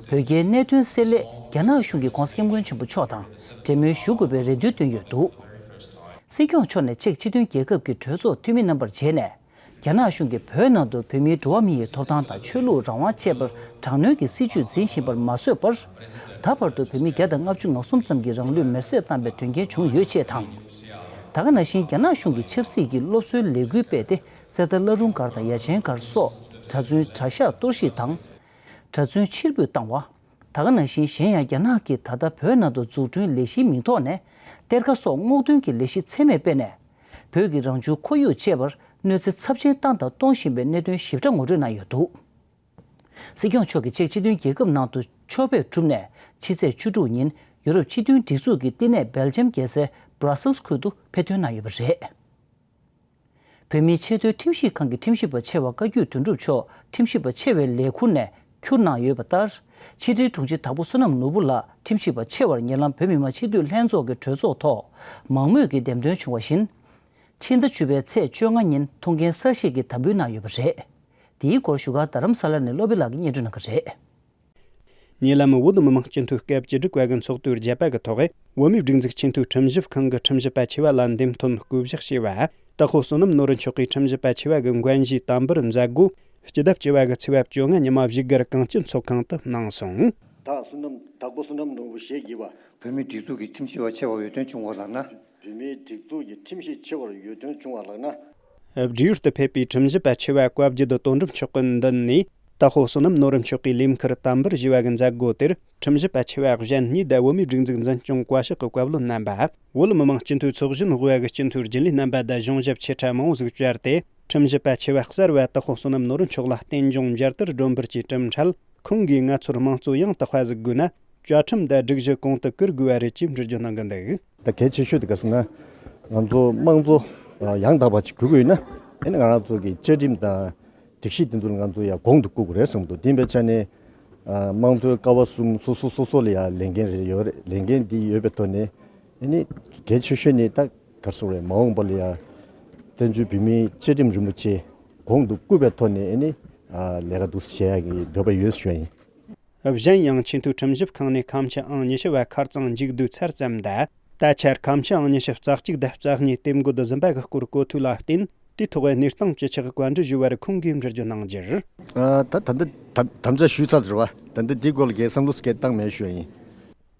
བོད་རྒྱའི་གནད་དོན་སེལ་སླད་རྒྱ་ནག་གཞུང་གིས་༸གོང་ས་༸སྐྱབས་མགོན་ཆེན་པོ་མཆོག་དང་འབྲེལ་མོལ་ཞུ་དགོས་པའི་རེ་འདུན་བཏོན་ཡོད་འདུག་སྲིད་སྐྱོང་མཆོག་ནས་ཅེཀ་སྤྱི་མཐུན་རྒྱལ་ཁབ་ཀྱི་གྲོས་ཚོགས་འཐུས་མི་རྣམ་པར་མཇལ་ནས། རྒྱ་ནག་གཞུང་གིས་བོད་ནང་དུ་བོད་མིའི་འགྲོ་བ་མི་ཡི་ཐོབ་ཐང་དང་ཆོས་ལུགས་རང་དབང་བཅས་པར་དྲག་གནོན་གྱི་སྲིད་བྱུས་འཛིན་བཞིན་པར་མ་བཟོད་པར། ད་བར་དུ་བོད་མི་བརྒྱ་དང་ལྔ་བཅུ་ང་གསུམ་ཙམ་གྱི་རང་ལུས་མེར་སྲེག་བཏང་བའི་དོན་རྐྱེན་བྱུང་ཡོད་ཅེས་དང་། ད་ག་ནང་བཞིན་རྒྱ་ནག་གཞུང་གི་ཆབ་སྲིད་ཀྱི་སློབ་གསོའི་ལས་འགུལ་སྤེལ་ཏེ་གསེར་རྟ་བླ་རུང་སྒར་དང་ཡ་ཆེན་སྒར་སོགས་གྲྭ་བཙུན་གྲྭ་ཤག་གཏོར་བཤིག་དང་། གྲྭ་བཙུན་ཕྱིར་འབུད་བཏང་བ། ད་ག་ནང་བཞིན་གཞན་ཡང་རྒྱ་ནག་གིས་ད་ལྟ་བོད་ནང་དུ་འཛུགས་སྐྲུན་ལས་གཞིའི་མིང་ཐོག་ནས་གཏེར་ཁ་སོགས་སྔོག་འདོན་གྱི་ལས་གཞི་ཚད་མེད་སྤེལ་ནས། བོད་ཀྱི་རང་བྱུང་ཁོར་ཡུག་བཅས་པར་གནོད་འཚེ་ཚབས་ཆེན་བཏང་དང་གཏོང་བཞིན་པའི་གནད་དོན་ཞིབ་ཕྲ་ངོ་སྤྲོད་གནང་ཡོད་འདུག་སྲིད་སྐྱོང་མཆོག་གིས་ཅེཀ་སྤྱི་མཐུན་རྒྱལ་ཁབ་ནང་དུ་ཕྱོགས་ཕེབས་གྲུབ་ནས་ཕྱི་ཚེས་བཅུ་དྲུག་ཉིན་ཡུ་རོབ་སྤྱི་མཐུན་སྒྲིག་འཛུགས་ཀྱི་བསྟི་གནས་སྦེལ་ཇམ་རྒྱལ་སའི་Brussels་ཁུལ་དུ་ཕེབས་ཐོན་གནང་ཡོད་པ་རེད། བོད་མིའི་ཆེས་མཐོའི་ཁྲིམས་ཞིབ་ཁང་གི་ཁྲིམས་ཞིབ་པ་ཆེ་བ་བཀའ་བརྒྱུད་དོན་གྲུབ་མཆོག་ཁྲིམས་ཞིབ་པ་ཆེ་བའི་ལས་ཁུར་ནས་ཁྱུར་གནང་ཡོད་པ་ལྟར། ཕྱི་དྲིལ་དྲུང་ཆེ་དྭགས་པོ་བསོད་ནམས་ནོར་བུ་ལགས་ཁྲིམས་ཞིབ་པ་ཆེ་བར་ཉེ་ལམ་བོད་མི་མང་སྤྱི་འཐུས་ལྷན་ཚོགས་ཀྱི་གྲོས་ཚོགས་ཐོག་མང་མོས་ཀྱིས་འདེམས་ཐོན་བྱུང་བ་བཞིན། ཕྱི་ཟླ་བཅུ་པའི་ཚེས་བཅོ་ལྔ་ཉིན་ཐུགས་འགན་གསར་བཞེས་ཀྱིས་དམ་འབུལ་གནང་ཡོད་པ་རེད། དེའི་སྐོར་བཞུགས་སྒར་རྡ་རམ་ས་ལ་ནས་བློ་བྷེ་ལགས་ཀྱིས་སྙན་སྒྲོན་གནང་གི་རེད། ཉེ་ལམ་བོད་མི་མང་སྤྱི་འཐུས་སྐབས་བཅུ་དྲུག་པ་གི་ཚོགས་དུས་བརྒྱད་པ་གི་ཐོག་བོད་མིའི་སྒྲིག་འཛུགས་སྤྱི་འཐུས་ཁྲིམས་ཞིབ་ཁང་གི་ཁྲིམས་ཞིབ་པ་ཆེ་བ་ལ་འདེམས་ཐོན་བསྐོ་གཞག་བྱས་པ་དྭགས་པོ་བསོད་ནམས་ནོར་བུ་མཆོག་གིས་ཁྲིམས་ཞིབ་པ་ཆེ་བ་གི་འགན་བཞེས་དམ་པོར་མཛད་སྒོ་སྤྱི་ཟླ་བཅུ་པ་གི་ཚེས་པ་བཅོ་ལྔ་ཉི་མ་བཞུགས་སྒར་གངས་སྐྱིད་ཚོགས་ཁང་དུ་གནང་སོང་། དྭགས་བསོད་ནམས། དྭགས་པོ་བསོད་ནམས་ནོར་བུ་ཞེས་བགྱི་བ། བོད་མིའི་སྒྲིག་འཛུགས་ཀྱི་ཁྲིམས་ཞིབ་པ་ཆེ་བར་འོས་ཐོན་བྱུང་བ་ལགས་ན། བོད་མིའི་སྒྲིག་འཛུགས་ཀྱི་ཁྲིམས་ཞིབ་ཆེ་བར་འོས་ཐོན་བྱུང་བ་ལགས་ན། སྦྲེལ་ཡོལ་དུ་ཕེབས་པའི་ཁྲིམས་ཞིབ་པ་ཆེ་བ་བཀའ་བརྒྱུད་དོན་གྲུབ་མཆོག་གི་མདུན་ནས། ཏཱ་ཧོ་བསོད་ནམས་ནོར་བུ་མཆོག་གིས་ལས་མཁར་དམ་པར་བཞེས་པ་གི་མཛད་སྒོ་དེར་ཁྲིམས་ཞིབ་པ་ཆེ་བ་གཞན་གཉིས་དང་བོད་མིའི་སྒྲིག་འཛུགས་འཛིན་སྐྱོང་བཀའ་ཤག་གི་བཀའ་བློན་རྣམ་པ། བོད་མི་མང་སྤྱི་འཐུས་ཚོགས་གཞོན་དབུས་བ་གི་སྤྱི་འཐུས་རྒྱུན་ལས་རྣམ་པ་དང་གཞུང་ཞབས་ཆེ་ཕྲ་མང་བོ་ཟིག་བཅར་ཏེ། ཁྲིམས་ཞིབ་པ་ཆེ་བ་གསར་བ་ཏཱ་ཧོ་བསོད་ནམས་ནོར་བུ་མཆོག་ལ་རྟེན་འབྱུང་མཇལ་དར་སྒྲོན་འབུལ་གྱིས་གྲུབ་འཕྲལ། ཁོང་གིས་ང་ཚོར་དམངས་གཙོ་ཡང་དག་པ་ཟིག་དགོས་ན། བཅའ་ཁྲིམས་དང་སྒྲིག་གཞི་གོང་དུ་བཀུར་དགོས་པ་རེད་ཅེས་འགྲེལ་བརྗོད་གནང་གི་འདུག། ད་གལ་ཆེ་ཤོས་དེ་ག་ཟེར་ན། ང་ཚོ་དམངས་གཙོ་ཡང་དག་པ་ཅིག་དགོས་ཀྱི་ཡོད་ན། ཨེ་ནི་ང་རང་ཚོ་གི་བཅའ་ཁྲིམས་དང་སྒྲིག་གཞི་དེ་ཚོ་ལ་ང་ཚོ་ཡང་གོང་དུ་བཀུར་དགོས་རེད་བསམ་འདུག། དེ་ཡིན་པའི་ཆ་ནས། ཨ། དམངས་གཙོའི་ཀ་བ་གསུམ་སོ་སོ་སོ་སོ་ལ་ཡང་ལས་འགན་རེ་ཡོད་རེད། ལས་འགན་འདི་ཡོད་པའི་ཐོག་ནས། ཨེ་ནི་གལ་ཆེ་ཤོས་ནི་ད་ག་རེ་ཟེར་དགོས་རེད། མ་འོངས་པ་ལ་ཡང་བཙན་བྱོལ་བོད་མིའི་བཅའ་ཁྲིམས་རིན་པོ་ཆེ་གོང་དུ་བཀུར་བའི་ཐོག་ནས། ཨེ་ནི། ཨ། ལས་ཀ་འདུག་སེ་བྱེད་ཡག་གི་འདོད་པ་ཡོད་ཞུ་ཡ་ཡིན། གཞན་ཡང་ཆེས་མཐོའི་ཁྲིམས་ཞིབ་ཁང་ནས་ཁ་མཆུ་ཨང་ཉི་ཤུ་བ་ཁ་རྩང་མཇུག་བསྡུ་ཚར་ཙམ་དང་། ད་ཆར་ཁ་མཆུ་ཨང་ཉི་ཤུ་རྩ་གཅིག་དང་རྩ་གཉིས་དེབ་འགོད་ཟིན་པ་གི་སྐོར་གོ་ཐོས་ལ་བརྟེན། དེའི་ཐོག་གནས་སྟངས་ཇི་ཆགས་བཀའ་འདྲི་ཞུས་པར་ཁོང་གིས་འགྲེལ་བརྗོད་གནང་རྒྱུར། ཨ། ད་ད་ལྟ་དམ་དམ་བཅའ་ཞུས་ཚར་ཟེར་བ། ད་ལྟ་འདིའི་སྐོར་ལ་གའི་བསམ་བློ་སྐད་བཏང་མེད་ཞུ་ཡ་ཡིན།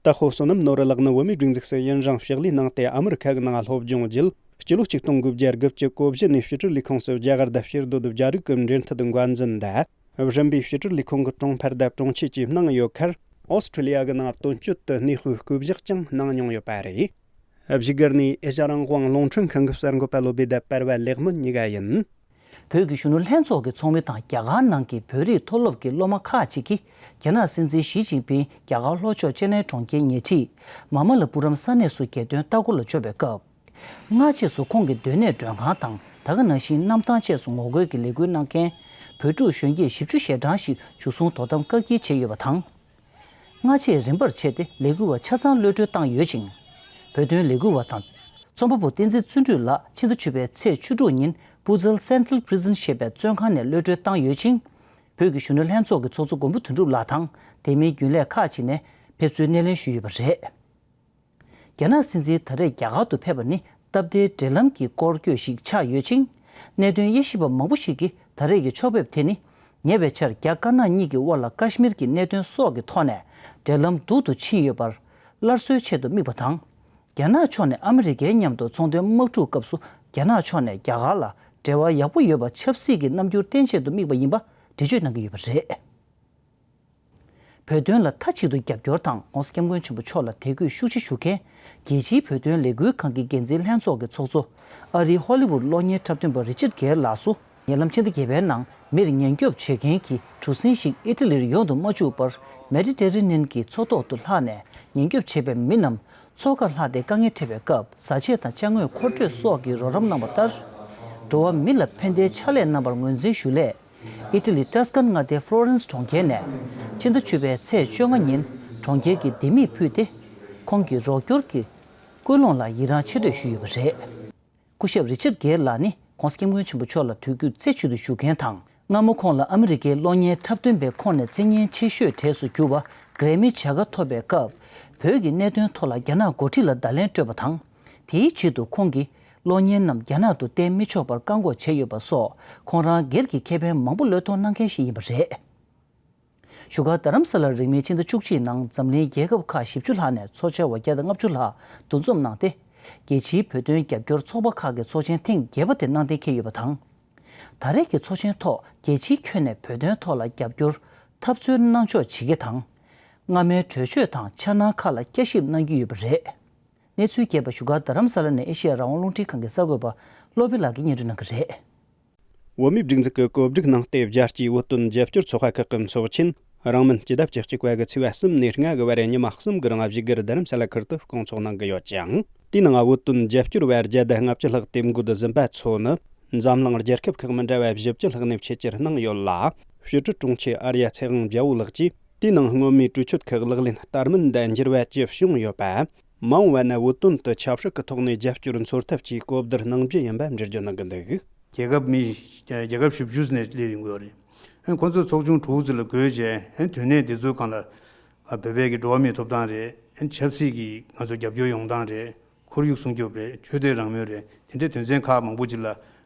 ཏཱ་ཧོ་བསོད་ནམས་ནོར་བུ་ལགས་ནི་བོད་མིའི་སྒྲིག་འཛུགས་སུ་ཡུན་རིང་ཕྱག་ལས་གནང་སྟེ། ཨ་མི་རི་ཁ་གི་ནང་སློབ་སྦྱོང་བརྒྱུད། སྤྱི་ལོ་ཆིག་སྟོང་དགུ་བརྒྱ་དགུ་བཅུ་གོ་བཞི་ནས་ཕྱི་དྲིལ་ལས་ཁུངས་སུ་རྒྱ་གར་དང་ཕྱིར་སྡོད་རྒྱ་རིགས་ཀྱི་འབྲེལ་མཐུད་འགོ་འཛིན་དང་། རིམ་པས་ཕྱི་དྲིལ་ལས་ཁུངས་ཀྱི་དྲུང་འཕར་དང་དྲུང་ཆེ་བཅས་གནང་ཡོད་ཁར། ཨོ་སི་ཁྲི་ལི་ཡ་གི་ནང་དོན་གཅོད་དུ་གནས་སྤོས་སྐུ་བཞག་ཀྱང་གནང་མྱོང་ཡོད་པ་རེད། བཞུགས་སྒར་ནས་ཨེ་ཤ་རང་དབང་རླུང་འཕྲིན་ཁང་གི་གསར་འགོད་པ་བློ་བྷེ་དང་པར་བ་ལེགས་སྨོན་གཉིས་ཀ་ཡིན། བོད་ཀྱི་གཞོན་ནུ་ལྷན་ཚོགས་ཀྱི་ཚོགས་མི་དང་རྒྱ་གར་ནང་གི་བོད་རིགས་མཐོ་སློབ་ཀྱི་སློབ་མ་ཁག་ཅིག་གིས། རྒྱ་ནག་སྲིད་འཛིན་ཞི་ཅིན་ཕིང་རྒྱ་གར་ལྷོ་ཕྱོགས་ཅེ་ནའི་གྲོང་ཁྱེར་ཉེ་འཁྲིས་མ་མ་ལ་པུ་རམ་ས་གནས་སུ་རྒྱལ་དོན་ལྟ་སྐོར་ལ་འབྱོར་བའི་སྐབས། སྔ་རྗེས་སུ་ཁོང་གི་སྡོད་གནས་མགྲོན་ཁང་དང་། ད་ག་ནང་བཞིན་གནམ་ཐང་བཅས་སུ་ངོ་རྒོལ་གྱི་ལས་འགུལ་གནང་མཁན་བོད་ཕྲུག་གཞོན་སྐྱེས་བཞི་བཅུ་ཞེ་གྲངས་ཤིག་འཇུ་བཟུང་དོ་དམ་བཀག་སྐྱིལ་བྱས་ཡོད་པ་དང་། སྔ་རྗེས་རིམ་པར་ཆད་དེ་ལས་འགུལ་བ་ཆ་ཚང་གློད་གྲོལ་བཏང་ཡོད་ཅིང་། བོད་དོན་ལས་འགུལ་བ་དང་། རྩོམ་པ་པོ་བསྟན་འཛིན་བརྩོན་འགྲུས་ལགས་ཕྱི་ཟླ་བཅུ་པའི་ཚེས་བཅུ་དྲུག་ཉིན་པུ་ཛལ་སེན་ཊྲལ་པི་རི་ཛོན་ཞེས་པའི་བཙོན་ཁང་ནས་གློད་གྲོལ་བཏང་ཡོད་ཅིང་། བོད་ཀྱི་གཞོན་ནུ་ལྷན་ཚོགས་ཀྱི་ཚོགས་གཙོ་མགོན་པོ་དོན་གྲུབ་ལགས་དང་དེ་མིན་རྒྱུན་ལས་ཁག་ཅིག་ནས་ཕེབས་བསུའི་སྣེ་ལེན་ཞུས་ཡོད་པ་རེད། རྒྱ་ནག་སྲིད་འཛིན་ད་རེས་རྒྱ་གར་དུ་ཕེབས་པ་ནི་སྟབས་བདེའི་འབྲེལ་ལམ་གྱི་སྐོར་སྐྱོད་ཞིག་ཆགས་ཡོད་ཅིང་། གནད་དོན་དབྱེ་ཞིབ་པ་མང་པོ་ཞིག་གིས་ད་རེས་ཀྱི་ཕྱོགས་ཕེབས་དེ་ནི། ཉེ་བའི་ཆར་རྒྱ་དཀར་ནག་གཉིས་ཀྱི་དབར་ལ་ཀ་ཤི་མིར་གྱི་གནད་དོན་སོགས་ཀྱི་ཐོག་ནས་འབྲེལ་ལམ་སྡུག་ཏུ་ཕྱིན་ཡོད་པར་སླར་གསོའི་ཆེད་དུ་དམིགས་པ་དང་། རྒྱ་ནག་ཕྱོགས་ནས་ཨ་མི་རི་ཀའི་མཉམ་དུ་ཚོང་དོན་དམག་འཁྲུག་སྐབས་སུ་རྒྱ་ནག་ཕྱོགས་ནས་རྒྱ་གར་ལ་འབྲེལ་བ་ཡག་པོ་ཡོད་པ་ཆབ་སྲིད་ཀྱི་རྣམ་འགྱུར་བསྟན་ཆེད་དུ་དམིགས་པ་ཡིན་པ་འགྲེལ་བརྗོད་གནང་གི་ཡོད་པ་རེད། བོད་དོན་ལ་མཐའ་གཅིག་ཏུ་རྒྱབ་སྐྱོར་དང་། ྋགོང་ས་ྋསྐྱབས་མགོན་ཆེན་པོ་མཆོག་ལ་དད་གུས་ཤུགས་ཆེ་ཞུ་མཁན་རྒྱལ་སྤྱིའི་བོད་དོན་ལས་འགུལ་ཁང་གི་འགན་འཛིན་ལྷན་ཚོགས་ཀྱི་ཚོགས་གཙོ། ཨ་རིའི་ཧོ་ལི་ཝུད་གློག་བརྙན་འཁྲབ་སྟོན་པ་རི་ཅར་གེར་ལགས་སུ། ཉེ་ལམ་ཕྱི་ཟླ་བརྒྱད་པའི་ནང་མིར་ཉེན་སྐྱོབ་བྱེད་མཁན་གྱི་གྲུ་གཟིངས་ཤིག་ཨི་ཊ་ལིར་ཡོང་དུ་མ་བཅུག་པར། མེ་ཌི་ཊེ་རི་ནན་གྱི་མཚོ་ཐོག་ཏུ་ལྷག་ནས་ཉེན་སྐྱོབ་བྱེད་པའི་མི་རྣམས་མཚོ་ཁར་ལྷག་སྟེ་དཀའ་ངལ་འཕྲད་པའི་སྐབས། བཟའ་ཆས་དང་ཅ་དངོས་མཁོ་སྤྲོད་སོགས་ཀྱི་རོགས་རམ་གནང་བ་ལྟར། འགྲོ་བ་མི་ལ་ཕན་བདེའི་ཕྱག་ལས་གནང་བར་ངོས་འཛིན་ཞུ་སླད། ཨི་ཊ་ལི་ཏཱ་སི་ཀན་མངའ་སྡེའི་ཕློ་རན་སི་གྲོང་ཁྱེར་ནས་ཕྱི་ཟླ་བཅུ་པའི་ཚེས་བཅོ་ལྔ་ཉིན་གྲོང་ཁྱེར་གྱི་ལྡེ་མིག་ཕུད་དེ། ཁོང་གི་རོགས་སྐྱོར་གྱི་སྐུལ་སློང་ལ་ཡི་རངས་ཆེ་བསྟོད་ཞུས་ཡོད་པ་རེད། སྐུ་ཞབས་རི་ཅར་གེར་ལགས་ནི་ྋགོང་ས་ྋསྐྱབས་མགོན་ཆེན་པོ་མཆོག་ལ་དད་གུས་རྩེ་གཅིག་ཏུ་ཞུ་མཁན་དང་། སྔ་མོ་ཁོང་ལ་ཨ་མི་རི་ཀའི་གློག་བརྙན་འཁྲབ་སྟོན་པའི་ཁོངས་ནས་མཚན་སྙན་ཆེ་ཤོས་གྲས་སུ་གྱུར་པ་གྷི་རེ་མི་བྱ་དགའ་ཐོབ་པའི་སྐབས། བོད་ཀྱི་གནད་དོན་ཐོག་ལ་རྒྱ་ནག་འགོ་ཁྲིད་ལ་བརྡ་ལན་སྤྲོད་པ་དང་། དེའི་ཆེད་དུ་ཁོང་གིས་གློག་བརྙན་རྣམས་རྒྱ་ནག་ཏུ་བསྟན་མི་ཆོག་པར་བཀག་འགོག་བྱས་ཡོད་པ་སོགས། ཁོང་རང་སྒེར་གྱི་ཁེ་ཕན་མང་པོ་བློས་གཏོང་གནང་མཁན་ཞིག་ཡིན་པ་རེད། བཞུགས་སྒར་རྡ་རམ་ས་ལར་རིང་མིན་ཕྱི་ཟླ་བཅུ་གཅིག་ནང་འཛམ་གླིང་རྒྱལ་ཁབ་ཁག་བཞི་བཅུ་ལྷག་ནས་ཚོགས་བཅར་བ་བརྒྱ་དང་ལྔ་བཅུ་ལྷག་འདུ་འཛོམས་གནང་སྟེ། རྒྱལ་སྤྱིའི་བོད་དོན་རྒྱབ་སྐྱོར་ཚོགས་པ་ཁག་གི་ཚོགས་ཆེན་ཐེངས་བརྒྱད་པ་དེ་གནང་གཏན་འཁེལ་ཡོད་པ་དང་། ད་རེས་ཀྱི་ཚོགས་ཆེན་ཐོག་རྒྱལ་སྤྱིའི་ཁྱོན་ནས་བོད་དོན་ཐོག་ལ་རྒྱབ་སྐྱོར་འཐབ་རྩོད་གནང་ཕྱོགས་ཇི་དགེ་དང་། སྔ་མའི་གྲོས་ཆོད་དང་འཆར་སྣང་ཁག་ལ་བསྐྱར་ཞིབ་གནང་རྒྱུ་ཡོད་པ་རེད། གནས་ཚུལ་རྒྱས་པ་བཞུགས་སྒར་རྡ་རམ་ས་ལ་ནས་ཨེ་ཤེ་ཡ་རང་དབང་རླུང་འཕྲིན་ཁང་གི་གསར་འགོད་པ་བློ་བྷེ་ལགས་ཀྱིས་སྙན་སྒྲོན་གནང་གི་རེད། བོད་མིའི་སྒྲིག་འཛུགས་ཀྱི་གོ་སྒྲིག་གནང་སྟེ། རྒྱལ་སྤྱིའི་བོད་དོན་རྒྱབ་སྐྱོར་ཚོགས་པ་ཁག་གི་ཚོགས་ཆེན་རིང་མིན་སྤྱི་ཟླ་བཅུ་གཅིག་པ་གི་ཚེས་པ་གསུམ་ནས་ལྔ་གི་བར་ཉི་མ་གསུམ་གི་རིང་བཞུགས་སྒར་རྡ་རམ་ས་ལ་ཁུལ་དུ་སྐོང་ཚོགས་གནང་གི་ཡོད་ཅིང་། དེའི་ནང་བོད་དོན་རྒྱབ་སྐྱོར་བ་བརྒྱ་དང་ལྔ་བཅུ་ལྷག་དེབ་འགོད་ཟིན་པ་ཚོ་ནི། འཛམ་གླིང་རྒྱལ་ཁབ་ཁག་མི་འདྲ་བ་བཞི་བཅུ་ལྷག་ནས་ཆེད་བཅར་གནང་ཡོད་ལ། ཕྱི་དྲིལ་དྲུང་ཆེ་ཨར་ཡ་ཚེ་དབང་རྒྱལ་པོ་ལགས་ཀྱིས། དེའི་ནང་སྔོན་མའི་གྲོས་ཆོད་ཁག་ལག་ལེན་བསྟར་མིན་དང་འགྱུར་བ་ཅི་བྱུང་ཡོད་པ། མ་འོངས་པ་ན་བོད་དོན་དུ་ཆབ་སྲིད་ཀྱི་ཐོག་ནས་རྒྱབ་སྐྱོར་འཚོལ་ཐབས་ཀྱི་གོ་བསྡུར་གནང་རྒྱུ་ཡིན་པ་འགྲེལ་བརྗོད་གནང་གི་འདུག། རྒྱལ་ཁབ་མི་རྒྱལ་ཁབ་བཞི་བཅུ་ནས་སླེབས་ཡོང་གི་ཡོད་རེད། ཁོང་ཚོ་ཚོགས་ཆུང་དྲུག་ཙམ་ལ་བགོས་རྗེས། དོན་གནད་འདི་ཚོའི་སྒང་ལ་བོད་པའི་གི་འགྲོ་བ་མིའི་ཐོབ་ཐང་རེད། ཆབ་སྲིད་ཀྱི་ང་ཚོ་རྒྱབ་སྐྱོར་ཡོང་སྟངས་རེད། ཁོར་ཡུག་སྲུང་སྐྱོབ་རེད། ཆོས་དད་རང་མོས་རེད། དེ་འདྲའི་དོན་ཚན་ཁག་མང་པོ་ཅིག་ལ་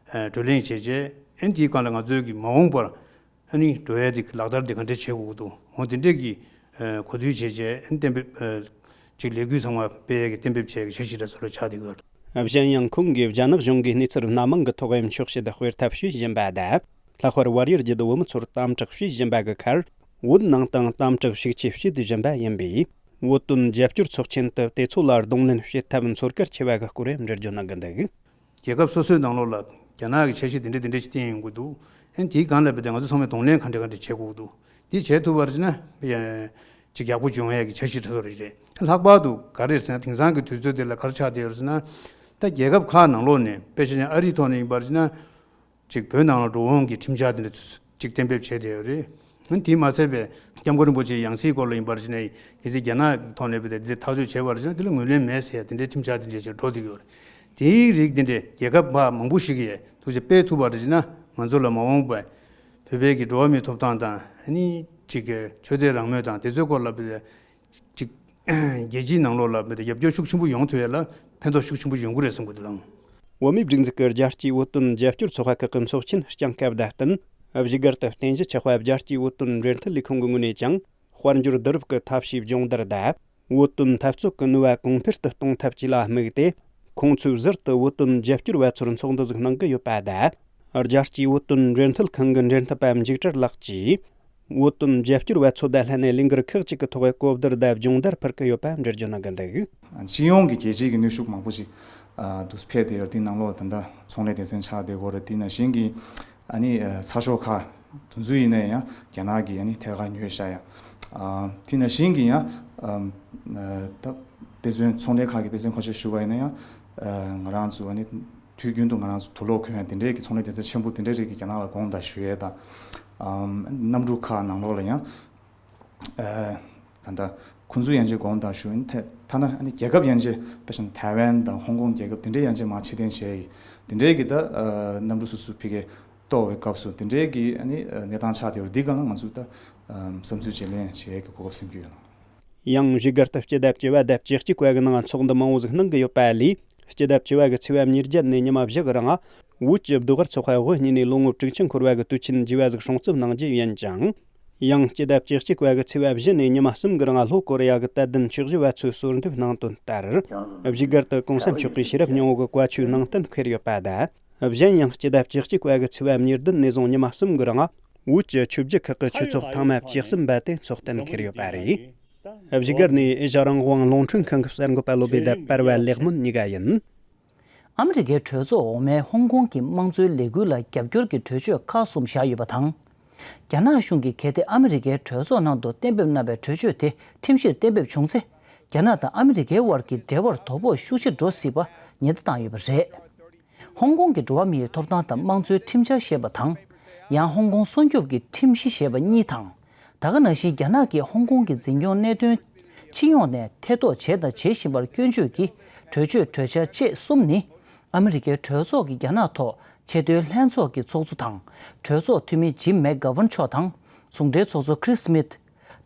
གྲོས་གླེང་བྱས་རྗེས། དེའི་སྒང་ལ་ང་ཚོའི་གི་མ་འོངས་པར། ཨ་ནི་འགྲོ་ཡ་དེ་ལག་བསྟར་དེ་ག་འདྲ་བྱེད་དགོས་ཀྱི་འདུག། འོ་དེ་འདྲས་ཀྱི་ཨ་གོ་བསྡུར་བྱས་རྗེས། ཨ་ནི་གཏན་འབེབས་ཨ་ཅིག་ལས་འགུལ་ཚང་མ་སྤེལ་ཡ་གི་གཏན་འབེབས་བྱས་ཀྱི་འཆར་གཞི་འདྲ་བཟོ་འདྲ་ཆགས་བསྡད་ཡོད། གཞན་ཡང་ཁོང་གིས་རྒྱ་ནག་གཞུང་གིས་གནས་ཚུལ་སྣ་མང་གི་ཐོག་ཡང་འཁྱོག་བཤད་སྤེལ་ཐབས་བྱེད་བཞིན་པ་དང་། ལྷག་པར་བལ་ཡུལ་རྒྱུད་བུད་མེད་ཚོར་དམ་དྲག་བྱེད་བཞིན་པ་གི་ཁར། བོད་ནང་དུའང་དམ་དྲག་ཤུགས་ཆེ་བྱེད་བཞིན་པ་ཡིན་པས། བོད་དོན་རྒྱབ་སྐྱོར་ཚོགས་ཆེན་དུ་དེ་ཚོ་ལ་གདོང་ལེན་བྱེད་ཐབས་འཚོལ་གལ་ཆེ་བ་གི་སྐོར་འགྲེལ་བརྗོད་གནང་གི་འདུག། རྒྱལ་ཁབ་སོ་སོའི་ནང་ལོགས་ལ་རྒྱ་ནག་གི་འཆར་གཞི་དེ་འདྲ་དེ་འདྲ་ཞིག་བཏིང་ཡོང་གི་འདུག། ཨ་ནི་དེའི་སྒང་ལ་བལྟས་ཏེ་ང་ཚོ་ཚང་མས་གདོང་ལེན་ག་འདྲ་ག་འདྲ་བྱེད་དགོས་ཀྱི་འདུག། འདི་བྱེད་ཐུབ་པར་བྱས་ན་ཅིག་ཡག་པོ་བྱུང་ཡས་ཀྱི་འཆར་གཞི་དེ་ཚོ་རེད། ལྷག་པར་དུ་ག་རེ་ཟེར་ན། དེང་སང་གི་དུས་ཚོད་འདི་ལ་ག་རེ་ཆགས་བསྡད་ཡོད་ཟེར་ན། ད་རྒྱལ་ཁབ་ཁག་ནང་ལོགས་ནས། དཔེ་བཞག་ན་ཨ་རིའི་ཐོག་ནས་ཡིན་པར་བྱས་ན། ཅིག་བོད་ནང་ལ་འགྲོ་འོང་གི་ཁྲིམས་འཆར་དེ་འདྲ་ཅིག་གཏན་འབེབས་བྱས་བསྡད་ཡོད་རེད། ཨ་ནི་དེས་མ་ཚད་པའི་སྐྱབས་མགོན་རིན་པོ་ཆེའི་ཡང་སྲིད་སྐོར་ལ་ཡིན་པར་བྱས་ན། གལ་སྲིད་རྒྱ་ནག་གི་ཐོག་ནས་བལྟས་ཏེ་འདི་ཐག་གཅོད་བྱས་པར་བྱས་ན། དེ་ལ་ངོས་ལེན་མེད་ཟེར་ཡ་དེ་འདྲའི་ཁྲིམས་འཆར་དེ་འདྲ་ཅིག་འགྲོ་བསྡད་ཡོད་རེད། དེའི་རིགས་དེ་འདྲ་རྒྱལ་ཁབ་ཁག་མང་པོ་ཞིག་གིས་ཐུགས་རྗེ་སྤེལ་ཐུབ་པར་བྱས་ན། ང་ཚོ་ལ་མ་འོངས་པའི་བོད་པའི་གི་འགྲོ་བ་མིའི་ཐོབ་ཐང་དང་། ཨ་ནི་ཅིག་གི་ཆོས་དད་རང་མོས་དང་དེ་ཚོའི་སྐོར་ལ་བལྟས་ཏེ། ཅིག་རྒྱལ་སྤྱིའི་ནང་ལོགས་ལ་རྒྱབ་སྐྱོར་ཤུགས་ཆེན་པོ་ཡོང་ཐུབ་ཡ་ལ་ཕན་ཐོགས་ཤུགས་ཆེན་པོ་ཡོང་གི་རེད་བསམ་གྱི་འདུག་ལགས། བོད་མིའི་སྒྲིག་འཛུགས་ཀྱི་རྒྱལ་སྤྱིའི་བོད་དོན་རྒྱབ་སྐྱོར་ཚོགས་པ་ཁག་གི་ཚོགས་ཆེན་སྤྱན་ཁབ་བརྡ་བསྟན། བཞུགས་སྒར་དུ་རྟེན་གཞི་ཆགས་པ་རྒྱལ་སྤྱིའི་བོད་དོན་འབྲེལ་མཐུད་ལས་ཁུངས་ཀྱི་ངོས་ནས་ཀྱང་། དཔལ་འབྱོར་བསྡུ་རུབ་ཀྱི་ཐབས་ཤེས་སྦྱོང་བརྡར་དང་། བོད་དོན་འཐབ་རྩོད་ཀྱི་ནུས་པ་གོང་འཕེལ་དུ་གཏོང་ཐབས་བཅས་ལ་དམིགས་ཏེ། ཁོང་ཚོས་ཟུར་དུ་བོད་དོན་རྒྱབ་སྐྱོར་བ་ཚོར་ཚོགས་འདུ་ཟིག་གནང་གི་ཡོད་པ་དང་། རྒྱལ་སྤྱིའི་བོད་དོན་འབྲེལ་མཐུད་ཁང་གི་འབྲེལ་མཐུད་པ་འཇིགས་བྲལ་ལགས་ཀྱིས། བོད་དོན་རྒྱབ་སྐྱོར་བ་ཚོ་དང་ལྷན་ནས་ལས་འགུལ་ཁག་ཅིག་གི་ཐོག་གོ་བསྡུར་དང་སྦྱོང་བརྡར་ཕུལ་གྱི་ཡོད་པ་འགྲེལ་བརྗོད་གནང་གི་འདུག། སྤྱི་ཡོངས་ཀྱི་རྒྱལ་སྤྱིའི་གི་ནུས་ཤུགས་མང་པོ་ཞིག་ཨ་འདུག་སེ་འཕེལ་ཏེ་ཡོད་རེད། དེའི་ནང་ལོགས་ད་ལྟ་ཚོང་ལས་སྡེ་ཚན་ཆགས་བསྡད་ཡོད་རེད། དེ་ནང་བཞིན་གྱི་ཨ་ནི་ཨ་ཚགས་ཤོག་ཁག་དེ་ཚོ་ཡིན་ན་ཡང་རྒྱ་ནག་གིས་ཨ་ནི་ཐད་ཀར་ཉོས་བཞག་ཡ། ཨ་དེ་ནང་བཞིན་གྱི་ཡང་ཨ་ད་དཔེ་མཚོན་ཚོང་ལས་ཁག་གི་དཔེ་མཚོན་ཁ་ཤས་ཞུ་བ་ཡིན་ན་ཡང་ཨ་ང་རང་ཚོ་ཨ་ནི་དུས་རྒྱུན་དུ་ང་རང་ཚོ་དུག་ལོག་གོན་ཡ་དེ་འདྲའི་གི་ཚོང་ལས་སྡེ་ཚན་ཆེན་པོ་དེ་འདྲའི་རིགས་ཀྱིས་རྒྱ་ནག་ལ་དགོངས་དག་ཞུ་ཡས་དང་། ཨ་གནམ་གྲུ་ཁག་ནང་ལོགས་ལ་ཡང་། ཨ་ག་འདྲ་ཁོང་ཚོས་ཡང་ཅིག་དགོངས་དག་ཞུ་ཡིན། ཐ་ཐ་ན་ཨ་ནི་རྒྱལ་ཁབ་ཡང་ཅིག་དཔེ་བཞག་ན་ཐའེ་ཝན་དང་ཧོང་ཀོང་རྒྱལ་ཁབ་དེ་འདྲའི་ཡང་ཅིག་མར་ཕྱིར་འཐེན་བྱས་ཡིན། དེ་འདྲའི་གི་ད་ཨ་གནམ་གྲུ་སོ་སོ་ཕ་གིར་གཏོར་བའི་སྐབས་སུ་དེ་འདྲའི་གི་ཨ་ནི་ཨ་གནས་སྟངས་ཆགས་བསྡད་ཡོད་རེད། འདི་སྒང་ལ་ང་ཚོས་ད་ཨ་བསམ་ཚུལ་བརྗེ་ལེན་བྱེད་ཡས་ཀྱི་གོ་སྐབས་ཟིན་གྱི་ཡོད་ལགས། ཡང་བཞུགས་སྒར་དུ་སྤྱི་ཟླ་བཅུ་པ་དང་བཅུ་གཅིག་པ་གི་ནང་ཚོགས་འདུ་མང་བོ་ཟིག་གནང་གི་ཡོད་པ་ལས། སྤྱི་ཟླ་བཅུ་པ་གི་ཚེས་པ་ཉེར་བརྒྱད་ནས་ཉི་མ་བཞི་གི་རིང་། བོད་ཀྱི་ཟློས་གར་ཚོགས་པ་དབུ་བརྙེས་ནས་ལོ་ངོ་དྲུག་ཅུ་འཁོར་བ་གི་དུས་ཆེན་བརྗེ་བ་ཟིག་སྲུང་བརྩི་གནང་རྒྱུ་ཡིན་ཅིང་། ཡང་སྤྱི་ཟླ་བཅུ་གཅིག་པ་གི་ཚེས་པ་བཞི་ནས་ཉི་མ་གསུམ་གི་རིང་། ལྷོ་ཀོ་རི་ཡ་གི་དད་ལྡན་ཆོས་ཞུ་བ་ཚོས་གསོལ་འདེབས་གནང་དོན་ལྟར། བཞུགས་སྒར་དུ་གོང་ས་མཆོག་གིས་ཤེས་རབ་སྙིང་པོ་གི་བཀའ་ཆོས་གནང་གཏན་འཁེལ་ཡོད་པ་དང་། གཞན་ཡང་སྤྱི་ཟླ་བཅུ་གཅིག་པ་གི་ཚེས་པ་ཉེར་བདུན་ནས་བཟུང་ཉི་མ་གསུམ་གི་རིང་། བོད་ཀྱི་ཆོས་བརྒྱུད་ཁག་གི་ཆོས་ཚོགས་ཐེངས་མ་བཅུ་གསུམ་པ་དེ་འཚོགས་གཏན་འཁེལ་ཡོད་པ་རེད། བཞུགས་སྒར་ནས་ཨེ་ཤ་རང་དབང་རླུང་འཕྲིན་ཁང་གི་གསར་འགོད་པ་བློ་བྷེ་དང་པར་བ་ལེགས་སྨོན་གཉིས་ཀ་ཡིན། ཨ་མི་རི་ཀའི་གྲོས་ཚོགས་འོག་མས་ཧོང་ཀོང་གི་དམངས་གཙོའི་ལས་འགུལ་ལ་རྒྱབ་སྐྱོར་གྱི་གྲོས་ཆོད་ཁག་གསུམ་བཞག་ཡོད་པ་དང་། རྒྱ་ནག་གཞུང་གིས་གལ་ཏེ་ཨ་མི་རི་ཀའི་གྲོས་ཚོགས་ནང་དུ་གཏན་འབེབས་གནང་བའི་གྲོས་ཆོད་དེ་ཁྲིམས་གཞིར་གཏན་འབེབས་བྱུང་ཚེ། རྒྱ་ནག་དང་ཨ་མི་རི་ཀའི་དབར་གྱི་འབྲེལ་བར་དོ་ཕོག་ཤུགས་ཆེ་འགྲོ་སྲིད་པ་ཉེན་བརྡ་བཏང་ཡོད་པ་རེད། ཧོང་ཀོང་གི་འགྲོ་བ་མིའི་ཐོབ་ཐང་དང་དམངས་གཙོའི་ཁྲིམས་འཆར་ཞེས་པ་དང་། ཡང་ཧོང་ཀོང་སྲུང་སྐྱོབ་ཀྱི་ཁྲིམས་གཞི་ཞེས་པ་གཉིས་དང་། ད་ག་ནང་བཞིན་རྒྱ་ནག་གིས་ཧོང་ཀོང་གི་འཛིན་སྐྱོང་གནད་དོན་ཕྱི་ཡོང་ནས་ཐེ་གཏོགས་བྱས་དང་བྱེད་བཞིན་པར་སྐྱོན་བརྗོད་ཀྱི་གྲོས་ཆོད་གྲོས་འཆར་བཅས་གསུམ་ནི། ཨ་མི་རི་ཀའི་གྲོས་ཚོགས་ཀྱི་རྒྱ་ནག་ཐོག་ཆེས་མཐོའི་ལྷན་ཚོགས་ཀྱི་ཚོགས་གཙོ་དང་། གྲོས་ཚོགས་འཐུས་མི་ཇིམ་མེག་གྷ་ཝན་མཆོག་དང་། ཟུང་འབྲེལ་ཚོགས་གཙོ་ཁྲིས་སྨིཐ།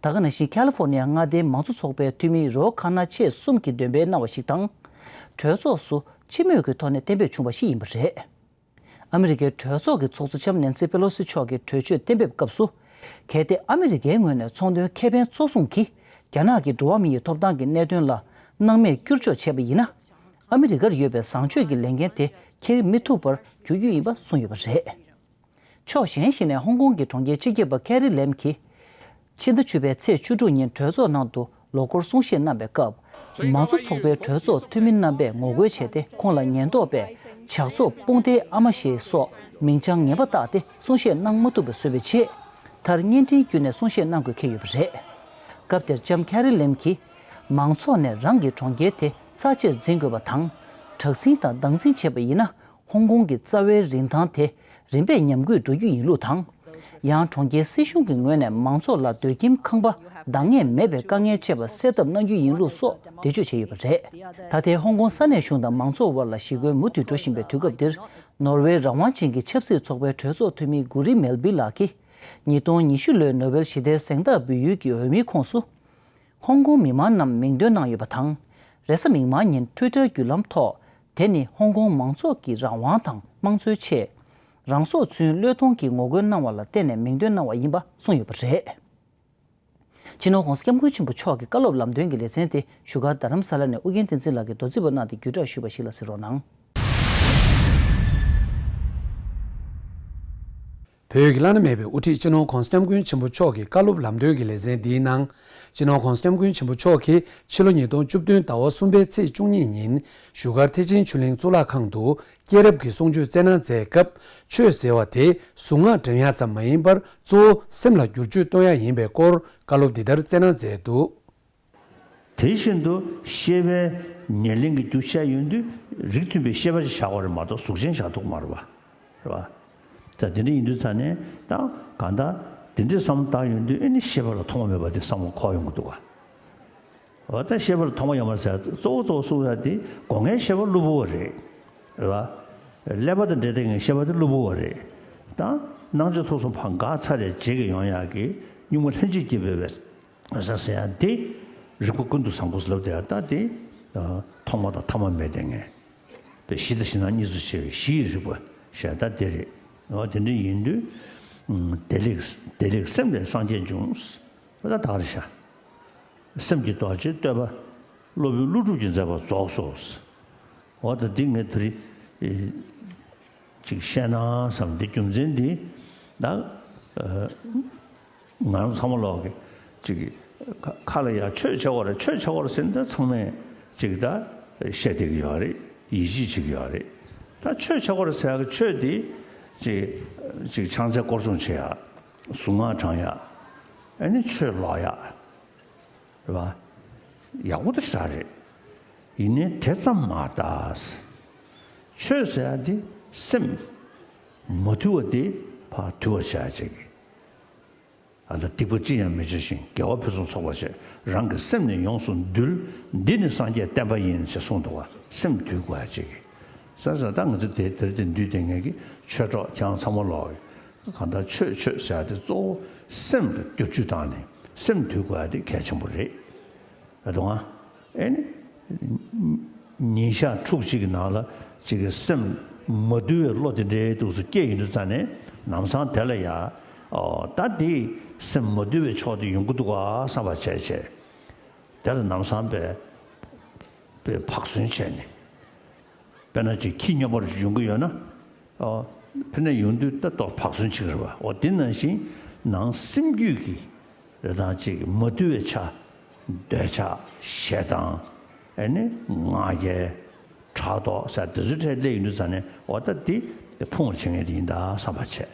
ད་ག་ནང་བཞིན་ཁ་ལི་ཧྥོར་ནི་ཡ་མངའ་སྡེའི་མང་གཙོ་ཚོགས་པའི་འཐུས་མི་རོ་ཁ་ན་བཅས་གསུམ་གྱིས་འདོན་སྤེལ་གནང་བ་ཞིག་དང་། གྲོས་ཚོགས་སུ་སྤྱི་མོས་ཀྱི་ཐོག་ནས་གཏན་འབེབས་བྱུང་བ་ཞིག་ཡིན་པ་རེད། ཨ་མི་རི་ཀའི་གྲོས་ཚོགས་ཀྱི་ཚོགས་གཙོ་ལྕམ་ནན་སི་པེ་ལོ་སི་མཆོག་གིས་གྲོས་ཆོད་གཏན་འབེབས་སྐབས་སུ། གལ་ཏེ་ཨ་མི་རི་ཀའི་ངོས་ནས་ཚོང་དོན་ཁེ་ཕན་གཙོ་བཟུང་གིས་རྒྱ་ནག་གི་འགྲོ་བ་མི་ཡི་ཐོབ་ཐང་གི་གནད་དོན་ལ་སྣང་མེད་བསྐྱུར་བཅོས་བྱས་པ་ཡིན་ན། ཨ་མི་རི་ཀར་ཡོད་པའི་བཟང་སྤྱོད་ཀྱི་ལས་འགན་དེ་འཁྱེར་མི་ཐུབ་པར་འགྱུར་རྒྱུ་ཡིན་པ་གསུངས་ཡོད་པ་རེད། ཕྱོགས་གཞན་ཞིག་ནས་ཧོང་ཀོང་གི་གྲོང་ཁྱེར་སྤྱི་ཁྱབ་པ་ཁེ་རི་ལེམ་གྱིས། ཕྱི་ཟླ་བཅུ་པའི་ཚེས་བཅུ་དྲུག་ཉིན་གྲོས་ཚོགས་ནང་དུ་ལོ་འཁོར་གསུང་བཤད་གནང་བའི་སྐབས། མང་གཙོ་ཚོགས་པའི་གྲོས་ཚོགས་འཐུས་མི་རྣམ་པས་ངོ་རྒོལ་བྱས་ཏེ། ཁོང་ལ་ཉེན་རྟོག་པས་ཇག་ཚོགས་དཔུང་སྡེའི་ཨ་མ་ཞེས་སོགས་མིང་བྱང་ངན་པ་བཏགས་ཏེ་གསུང་བཤད་གནང་མ་ཐུབ་པ་བཟོས་པའི་ཆེད། མཐར་བརྙན་འཕྲིན་བརྒྱུད་ནས་གསུང་བཤད་གནང་དགོས་འཁེལ་ཡོད་པ་རེད། སྐབས་དེར་ལྕམ་ཁེ་རི་ལེམ་གྱིས། མང་ཚོགས་ནས་རང་གི་གྲོང་ཁྱེར་དེ་རྩ་ཆེར་འཛིན་དགོས་པ་དང་། དྲག་ཟིང་དང་སྡང་ཟིང་བྱས་པ་ཡིན་ན། ཧོང་ཀོང་གི་རྩ་བའི་རིན་ཐང་དེ་རིམ་པས་ཉམས་རྒུད་འགྲོ་རྒྱུ་ཡིན་ལུགས་དང་། ཡང་གྲོང་ཁྱེར་སྲིད་གཞུང་གི་ངོས་ནས་མང་ཚོགས་ལ་སྡོད་ཁྱིམ་ཁང་པ་འདང་ངེས་མེད་པའི་དཀའ་ངལ་འཕྲད་པ་སེལ་ཐབས་གནང་རྒྱུ་ཡིན་ལུགས་སོགས་འགྲེལ་བརྗོད་བྱས་ཡོད་པ་རེད། ད་ལྟའི་ཧོང་ཀོང་ས་གནས་གཞུང་དང་མང་ཚོགས་དབར་ལ་ཞི་རྒོལ་མུ་མཐུད་འགྲོ་བཞིན་པའི་དུས་སྐབས་འདིར། ནོར་ཝེ་རང་དབང་ཅན་གྱི་ཆབ་སྲིད་ཚོགས་པའི་གྲོས་ཚོགས་འཐུས་མི་གུ་རི་མེལ་བི་ལགས་ཀྱིས། ཉིས་སྟོང་ཉི་ཤུ་ལོའི་ནོ་བེལ་ཞི་བདེའི་གཟེངས་རྟགས་འབུལ་ཡུལ་གྱི་འོས་མིའི་ཁོངས་སུ། ཧོང་ཀོང་མི་མང་རྣམས་མིང་འདོན་གནང་ཡོད་པ་དང་། རེས་གཟའ་མིག་དམར་ཉིན་ཊུའི་ཊར་བརྒྱུད་ལམ་ཐོག་དེ་ནི་ཧོང་ཀོང་མང་ཚོགས་ཀྱི་རང་དབང་དང་དམངས་གཙོའི་ཆེད། རང་སྲོག་ཚུན་བློས་གཏོང་གི་ངོ་རྒོལ་གནང་བ་ལ་བརྟེན་ནས་མིང་འདོན་གནང་བ་ཡིན་པ་གསུངས་ཡོད་པ་རེད། སྤྱི་ནོར་༸གོང་ས་༸སྐྱབས་མགོན་ཆེན་པོ་མཆོག་གི་བཀའ་སློབ་ལམ་སྟོན་གྱི་ལེ་ཚན་དེ་བཞུགས་སྒར་རྡ་རམ་ས་ལ་ནས་ཨོ་རྒྱན་བསྟན་འཛིན་ལགས་ཀྱིས་རྡོ་རྩིག་པ་གནང་སྟེ་བརྒྱུད་བསྒྲགས་ཞུས་པ་ཞིག་ལ་གཟིགས་རོགས་གནང་། བོད་ཀྱི་བླ་ན་མེད་པའི་དབུ་ཁྲིད་སྤྱི་ནོར་༧གོང་ས་༧སྐྱབས་མགོན་ཆེན་པོ་མཆོག་གི་བཀའ་སློབ་ལམ་སྟོན་གྱི་ལེ་ཚན་འདིའི་ནང་། སྤྱི་ནོར་༧གོང་ས་༧སྐྱབས་མགོན་ཆེན་པོ་མཆོག་གིས་ཕྱི་ལོ་ཉིས་སྟོང་བཅུ་བདུན་ཟླ་བ་གསུམ་པའི་ཚེས་བཅུ་གཉིས་ཉིན་བཞུགས་སྒར་ཐེག་ཆེན་ཆོས་གླིང་གཙུག་ལག་ཁང་དུ་སྐྱེས་རབས་ཀྱི་གསུང་ཆོས་སྩལ་གནང་མཛད་སྐབས། ཆོས་ཟེར་བ་དེ་གཟུངས་སྔགས་འདོན་ཡ་ཙམ་མ་ཡིན་པར། གཙོ་བོ་སེམས་ལ་བསྒྱུར་བཅོས་གཏོང་ཡ་ཡིན་པའི་སྐོར་བཀའ་སློབ་འདི་ལྟར་སྩལ་གནང་མཛད་འདུག། དེ་བཞིན་དུ་ཤེས་པའི་ཉེར་ལེན་གྱི་རྒྱུ་བཤད་ཡོང་དུས། རིགས་མཐུན་པའི་ཤེས་པ་ཞིག་བཞག་པ་རེད་མ་གཏོགས་གཟུགས་ཅན་བཞག་ཐུབ་ཀྱི་མ་རེད་པ། རེད་པ། ད་དེ་འདྲ་ཡིན་དུས་ཙང་ནས་ད་གང་ལྟར་དེ་འདྲའི་བསམ་བློ་བཏང་ཡོང་དུས། ཨེ་ནི་ཤེས་པ་ལ་ཐོག་མ་མེད་པ་དེ་བསམ་བློ་འཁོར་ཡོང་གི་འདུག་ག། འོ་ད་ཤེས་པ་ལ་ཐོག་མ་ཡོད་མ་རེད་ཟེར། གཙོ་བོ་གཙོ་བོ་གསུང་ཡ་དེ་སྒོ་ལྔའི་ཤེས་པ་གློ་བུར་བ་རེད། རེད་པ། ཀླད་པ་དང་འབྲེལ་བའི་ཤེས་པ་དེ་གློ་བུར་བ་རེད། ད་སྣང་ཆ་ཚོགས་གསུམ་ཕར་འགག་ཚར་རེ་བྱེད་ཀྱི་ཡོང་ཡག་གི་གཉུག་མ་ལྷན་ཅིག་སྐྱེས་པའི་ས་ཟེར་ཡ་དེ། རིག་པ་ཀུན་ཏུ་བཟང་པོ་ཟེར་ལབ་དེ་ཡ་ད་དེ། ཐོག་མ་དང་ཐ་མ་མེད་དེ་ངེས་པའི་གཞི་དང་གཞི་སྣང་གཉིས་སུ་ཕྱེ་བའི་གཞི་ཡི་རིག་པ་ཞེས་ད་དེ་རེད། འོ་དེ་འདྲ་ཡིན་དུས། བདེ་ལེགས་བདེ་ལེགས་སེམས་ལས་སངས་རྒྱས་འབྱུང་། འོ་ད་ད་ག་རེ་བྱ། སེམས་ཀྱི་རྡོ་རྗེ་བསྟོད་པ། སློབ་དཔོན་ཀླུ་སྒྲུབ་ཀྱིས་མཛད་པ་རྫོགས་སོ། འོ་ད་འདི་ངས་དེ་རིང་ཅིག་བཤད་ན་བསམ། འདི་རྒྱུ་མཚན་འདི་ད་ང་རང་ཚང་མ་ལོག་གི་ཅིག་ཁ་ལ་ཡ་ཆོས་བྱེད་དགོས་རེད། ཆོས་བྱེད་དགོས་རེད་ཟེར་ན་ད་ཚང་མས་ཅིག་ད་བཤད་བསྡད་ཀྱི་ཡོད་རེད། ཡིད་ཆེས་བྱེད་ཀྱི་ཡོད་རེད། ད་ཆོས་བྱེད་དགོས་རེད་ཟེར་ཡག་གི་ཆོས་འདི་ཅིག་ཅིག་ཕྱག་འཚལ་སྐོར་སྦྱོང་བྱེད་ཡག། གཟུངས་སྔགས་བགྲང་ཡག། ཨ་ནི་ཆོས་ཀློག་ཡག། རེད་པ། ཡག་པོ་དེ་ཞེ་དྲག་རེད། ཡིན་ནའི་དེ་ཙམ་མ་རེད། ཆོས་ཟེར་ཡ་དེ་སེམས་མ་དུལ་བ་དེ་ཕར་དུལ་བར་བྱ་བྱེད་ཀྱི། ཨ་ད་སྡིག་པ་ཅི་ཡང་མི་བྱ་ཞིང་། དགེ་བ་ཕུན་སུམ་ཚོགས་པར་བྱེད། རང་གི་སེམས་ནི་ཡོངས་སུ་འདུལ། འདི་ནི་སངས་རྒྱས་བསྟན་པ་ཡིན། ཞེས་གསུངས་འདུག་ག། སེམས་དུལ་དགོས་ཡ་བྱེད་ཀྱི། ས་ས་ད་ང་ཚོ་དེ་དེར་དེ་འདུས་དེ་ངེད་ཀྱི་ཆོས་གྲོགས་ཁྱེད་རང་ཚང་མ་ལོག་གི་གང་ལྟར་ཆོས་ཆོས་ཟེར་ཡ་དེ་གཙོ་བོ་སེམས་ལ་བསྒྱུར་བཅོས་བཏང་ནས་སེམས་དུལ་དགོས་ཡ་དེ་གལ་ཆེན་པོ་རེད། རེད་དོ་ཨ། ཨེ་ནི། ཉིན་ཞག་ཕྲུགས་གཅིག་གི་ནང་ལ་གཅིག་གི་སེམས་མ་དུལ་བའི་བློ་དེ་འདྲའི་འདུག་སེ་སྐྱེས་ཡོང་དུས་ཙང་ནས་ལམ་སང་དེ་ལ་ཡ། ཨོ་ད་དེ་སེམས་མ་དུལ་བའི་ཕྱོགས་དེ་ཡོང་གི་འདུག་ག་བསམ་པ་བྱས་བྱས། དེ་ལ་ལམ་སང་པས་པས་བག་ཟོན་བྱས་ནས། དཔེར་ན་ཅིག་ཁྱི་སྨྱོན་པར་ཡོང་གི་ཡོད་ན། ཨོ། ཕི་ནས་ཡོང་དུས་ད་ལྟོ་བག་ཟོན་བྱེད་ཀྱི་རེད་པ། འོ་དེ་ནང་བཞིན་ནང་སེམས་རྒྱུད་ཀྱི་རེ་དང་ཅིག་མ་དུལ་བའི་ཆ། འདོད་ཆགས་ཞེ་སྡང་། ཨེ་ནི་ང་རྒྱལ། ཕྲག་དོག་ཟེར་དེ་ཚོའི་གྲས་སླེབས་ཡོང་དུས་ཙང་ནས། འོ་ད་དེ་ཕུང་བར་བྱེད་མཁན་དེ་ཡིན་ད་བསམ་པ་བྱས།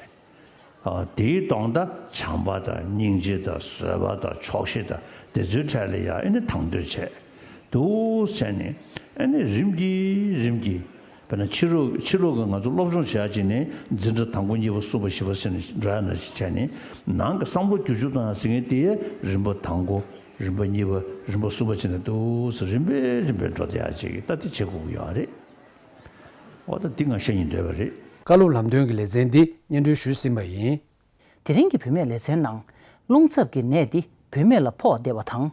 ཨ་དེའི་ལྡོག་ཟླ་བྱམས་པ་དང་སྙིང་རྗེ་དང་བཟོད་པ་དང་ཆོག་ཤེས་དང་དེ་ཚོའི་གྲས་ལ་ཡང་ཨེ་ནི་དང་དོད་བྱས། འདུག་བྱས་ནས་ཨེ་ནི་རིམ་གྱིས་རིམ་གྱིས། དཔེར་ན་ཕྱི་ལོགས་ཕྱི་ལོགས་ཀྱི་ང་ཚོ་སློབ་སྦྱོང་བྱེད་ཡག་ཅིག་ནི་འཛིན་གྲྭ་དང་པོ་གཉིས་པ་གསུམ་པ་བཞི་པ་ཟེར་ནས་འགྲོ་ཡག་ནང་བཞིན་བྱས་ནས། ནང་གི་བསམ་བློ་བསྒྱུར་བཅོས་གཏོང་ཡག་ཟེར་མཁན་དེ་རིམ་པ་དང་པོ། རིམ་པ་གཉིས་པ། རིམ་པ་གསུམ་པ་བྱས་ནས་འདུག་སེ་རིམ་པས་རིམ་པས་འགྲོ་བསྡད་ཡག་ཅིག་ད་དེ་བྱེད་དགོས་ཀྱི་ཡོད་རེད། འོ་ད་འདི་ང་བཤད་སྙིང་འདོད་པ་རེད། བཀའ་སློབ་ལམ་སྟོན་གྱི་ལེ་ཚན་འདི་སྙན་སྒྲོན་ཞུས་ཟིན་པ་ཡིན། དེ་རིང་གི་བུད་མེད་ལེ་ཚན་ནང་། རླུང་འཚབ་ཀྱི་ནད་འདི་བུད་མེད་ལ་ཕོག་བསྡད་པ་དང་།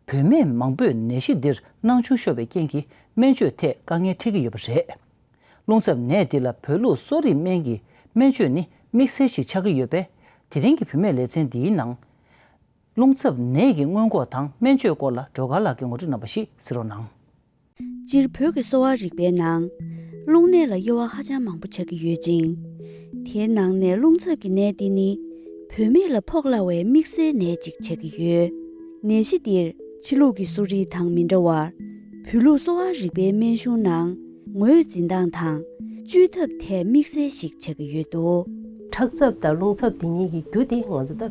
བུད་མེད་མང་པོས་ནད་གཞི་འདིར་སྣང་ཆུང་ཤོར་བའི་རྐྱེན་གྱིས་སྨན་བཅོས་ཐད་དཀའ་ངལ་འཕྲད་ཀྱི་ཡོད་པ་རེད། རླུང་འཚབ་ནད་འདི་ལ་བོད་ལུགས་གསོ་རིག་སྨན་གྱི་སྨན་བཅོས་ནི་དམིགས་བསལ་ཞིག་ཆགས་ཀྱི་ཡོད་པས། དེ་རིང་གི་བུད་མེད་ལེ་ཚན་འདིའི་ནང་། རླུང་འཚབ་ནད་ཀྱི་སྔོན་འགོག་དང་སྨན་བཅོས་སྐོར་ལ་སྒྲོལ་དཀར་ལགས་ཀྱིས་ངོ་སྤྲོད་གནང་བ་ཞིག་གསན་རོགས་གནང་། སྤྱིར་བོད་ཀྱི་གསོ་བ་རིག་པའི་ནང་། རླུང་ནད་ལ་དབྱེ་བ་ཧ་ཅང་མང་པོ་ཆགས་ཀྱི་ཡོད་ཅིང་། དེའི་ནང་ནས་རླུང་འཚབ་ཀྱི་ནད་འདི་ནི་བུད་མེད་ལ་ཕོག་སླ་བའི་དམིགས་བསལ་ནད་ཅིག་ཆགས་ཀྱི་ཡོད། ནད་གཞི་འདིར་ཕྱི་ལུགས་ཀྱི་གསོ་རིག་དང་མི་འདྲ་བར། བོད་ལུགས་གསོ་བ་རིག་པའི་སྨན་གཞུང་ནང་ངོས་འཛིན་སྟངས་དང་བཅོས་ཐབས་ཐད་དམིགས་བསལ་ཞིག་ཆགས་ཀྱི་ཡོད་འདུག། ཁྲག་འཚབ་དང་རླུང་འཚབ་འདི་གཉིས་ཀྱི་རྒྱུ་དེ་ང་ཚོ་ད་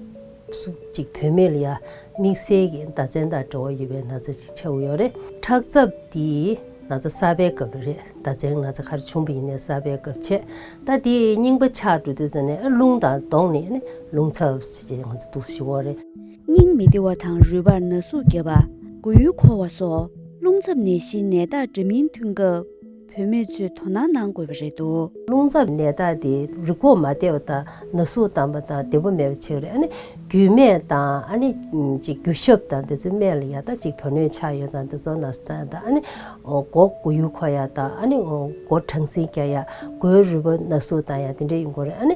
སུ་གཅིག་བུད་མེད་ལ་ཡ་དམིགས་བསལ་གྱི་ཟླ་མཚན་དང་འབྲེལ་བ་ཡོད་པའི་ན་ཚ་ཅིག་ཆགས་ཀྱི་ཡོད་རེད། ཁྲག་འཚབ་འདི་ན་ཚ་གསར་པའི་སྐབས་ལ་རེད། ཟླ་མཚན་ན་ཚ་ག་རེ་བྱུང་བ་ཡིན་ནའི་གསར་པའི་སྐབས་བྱས། ད་དེ་རྙིང་པ་ཆགས་འགྲོ་དུས་ཙམ་ནས་རླུང་དང་བསྡོངས་ནས་ནི་རླུང་འཚབ་ཟེར་བྱས་ང་ཚོ་འདུག་སེ་ཞུ་གི་ཡོད་རེད། སྙིང་མི་བདེ་བ་དང་རུས་པར་ན་ཟུག་རྒྱབ་པ། མགོ་ཡུ་འཁོར་བ་སོགས་རླུང་འཚབ་ནད་གཞིའི་ནད་རྟགས་འདྲ་མིན་ཐོན་སྐབས། བུད་མེད་ཚོས་དོ་སྣང་གནང་དགོས་པ་རེད་འདུག། རླུང་འཚབ་ནད་རྟགས་དེ་རུས་ཁོག་མ་བདེ་བ་དང་ན་ཟུག་བཏང་བ་དང་བདེ་པོ་མེད་པ་བྱས་རེད། ཨ་ནི་རྒྱུས་མེད་དང་ཨ་ནི་ཅིག་རྒྱུ་ཞབས་དང་དེ་ཚོའི་སྨད་ལ་ཡ་ད་ཅིག་བུ་སྣོད་ཆགས་ཡོད་ཙང་དེ་ཚོ་ན་ཚ་དང་། ཨ་ནི་མགོ་མགོ་ཡུ་འཁོར་ཡ་དང་། ཨ་ནི་མགོ་གྲང་ཟིང་རྒྱག་ཡ། མགོའི་རུས་པ་ན་ཟུག་བཏང་ཡ་དེ་འདྲ་ཡོང་གི་རེད། ཨ་ནི་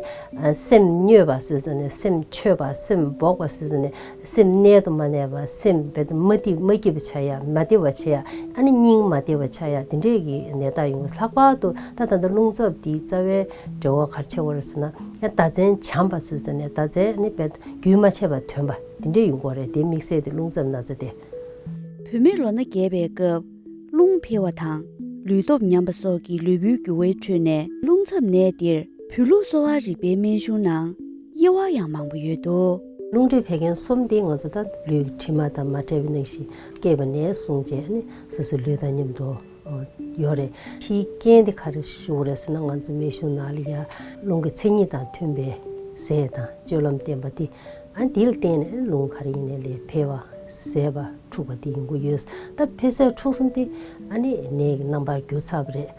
སེམས་སྨྱོས་པ་ཟེར་ཟེར་ནས་སེམས་འཆོས་པ། སེམས་འབོག་པ་ཟེར་ཟེར་ནས། སེམས་རྣལ་དུ་མ་གནས་པ། སེམས་རྦད་དེ་མ་བདེ་མ་སྐྱིད་པ་ཆགས་ཡ། མ་བདེ་བ་ཆགས་ཡ། ཨ་ནི་སྙིང་མ་བདེ་བ་ཆགས་ཡ། དེ་འདྲས་ཀྱི་ནད་རྟགས་ཡོང་གི། ལྷག་པར་དུ་ད་ད་ལྟ་རླུང་འཚབ་འདིའི་རྩ་བའི་འབྲེལ་བ་ག་རེ་ཆགས་པ་རེད་ཟེར་ན། ཡང་ཟླ་མཚན་བྱམས་པ་ཟེར་ཟེར་ནས་ཟླ་མཚན་ནི་བས་རྒྱུན་མ་ཆད་པར་ཐོན་པ་དེ་འདྲས་ཡོང་གི་རེད། དེ་དམིགས་བསལ་དེ་རླུང་འཚབ་ན་ཚ་དེ། བུད་མེད་ལོ་ན་རྒས་པའི་སྐབས་རླུང་འཕེལ་བ་དང་ལུས་སྟོབས་ཉམས་པ་སོགས་ཀྱི་ལུས་པོའི་འགྱུར་བའི་ཁྲོད་ནས་རླུང་འཚབ་ནད་འདིར་བོད་ལུགས་གསོ་བ་རིག་པའི་སྨན་གཞུང་ནང་དབྱེ་བ་ཡང་མང་པོ་ཡོད་དོ། རླུང་མཁྲིས་བད་ཀན་གསུམ་དེ་ང་ཚོ་ད་ལུས་ཀྱི་དྲི་མ་དང་མ་བྲལ་བའི་ནང་བཞིན་སྐྱེས་པ་ནས་བཟུང་བྱས་ནི་སོ་སོའི་ལུས་དང་མཉམ་དུ་ཡོད་རེད། ཕྱིའི་རྐྱེན་དེ་ག་རེ་ཞུ་དགོས་རེད་ཟེར་ན། ང་ཚོའི་སྨན་གཞུང་ནང་ལ་ཡ་རླུང་གི་མཚན་ཉིད་དང་མཐུན་པའི་ཟས་དང་སྤྱོད་ལམ་བསྟེན་པ་དེ། ཨ་འདི་ལ་བརྟེན་ནས་རླུང་ག་རེ་ཡིན་ནའི་ལས་འཕེལ་བ་ཟད་པ་འཁྲུགས་པ་དེ་ཡོང་གི་ཡོད། ད་འཕེལ་ཟད་འཁྲུགས་གསུམ་དེ་ཨ་ནི་ནད་ཀྱི་རྣམ་པར་གྱུར་ཚར་བ་རེད།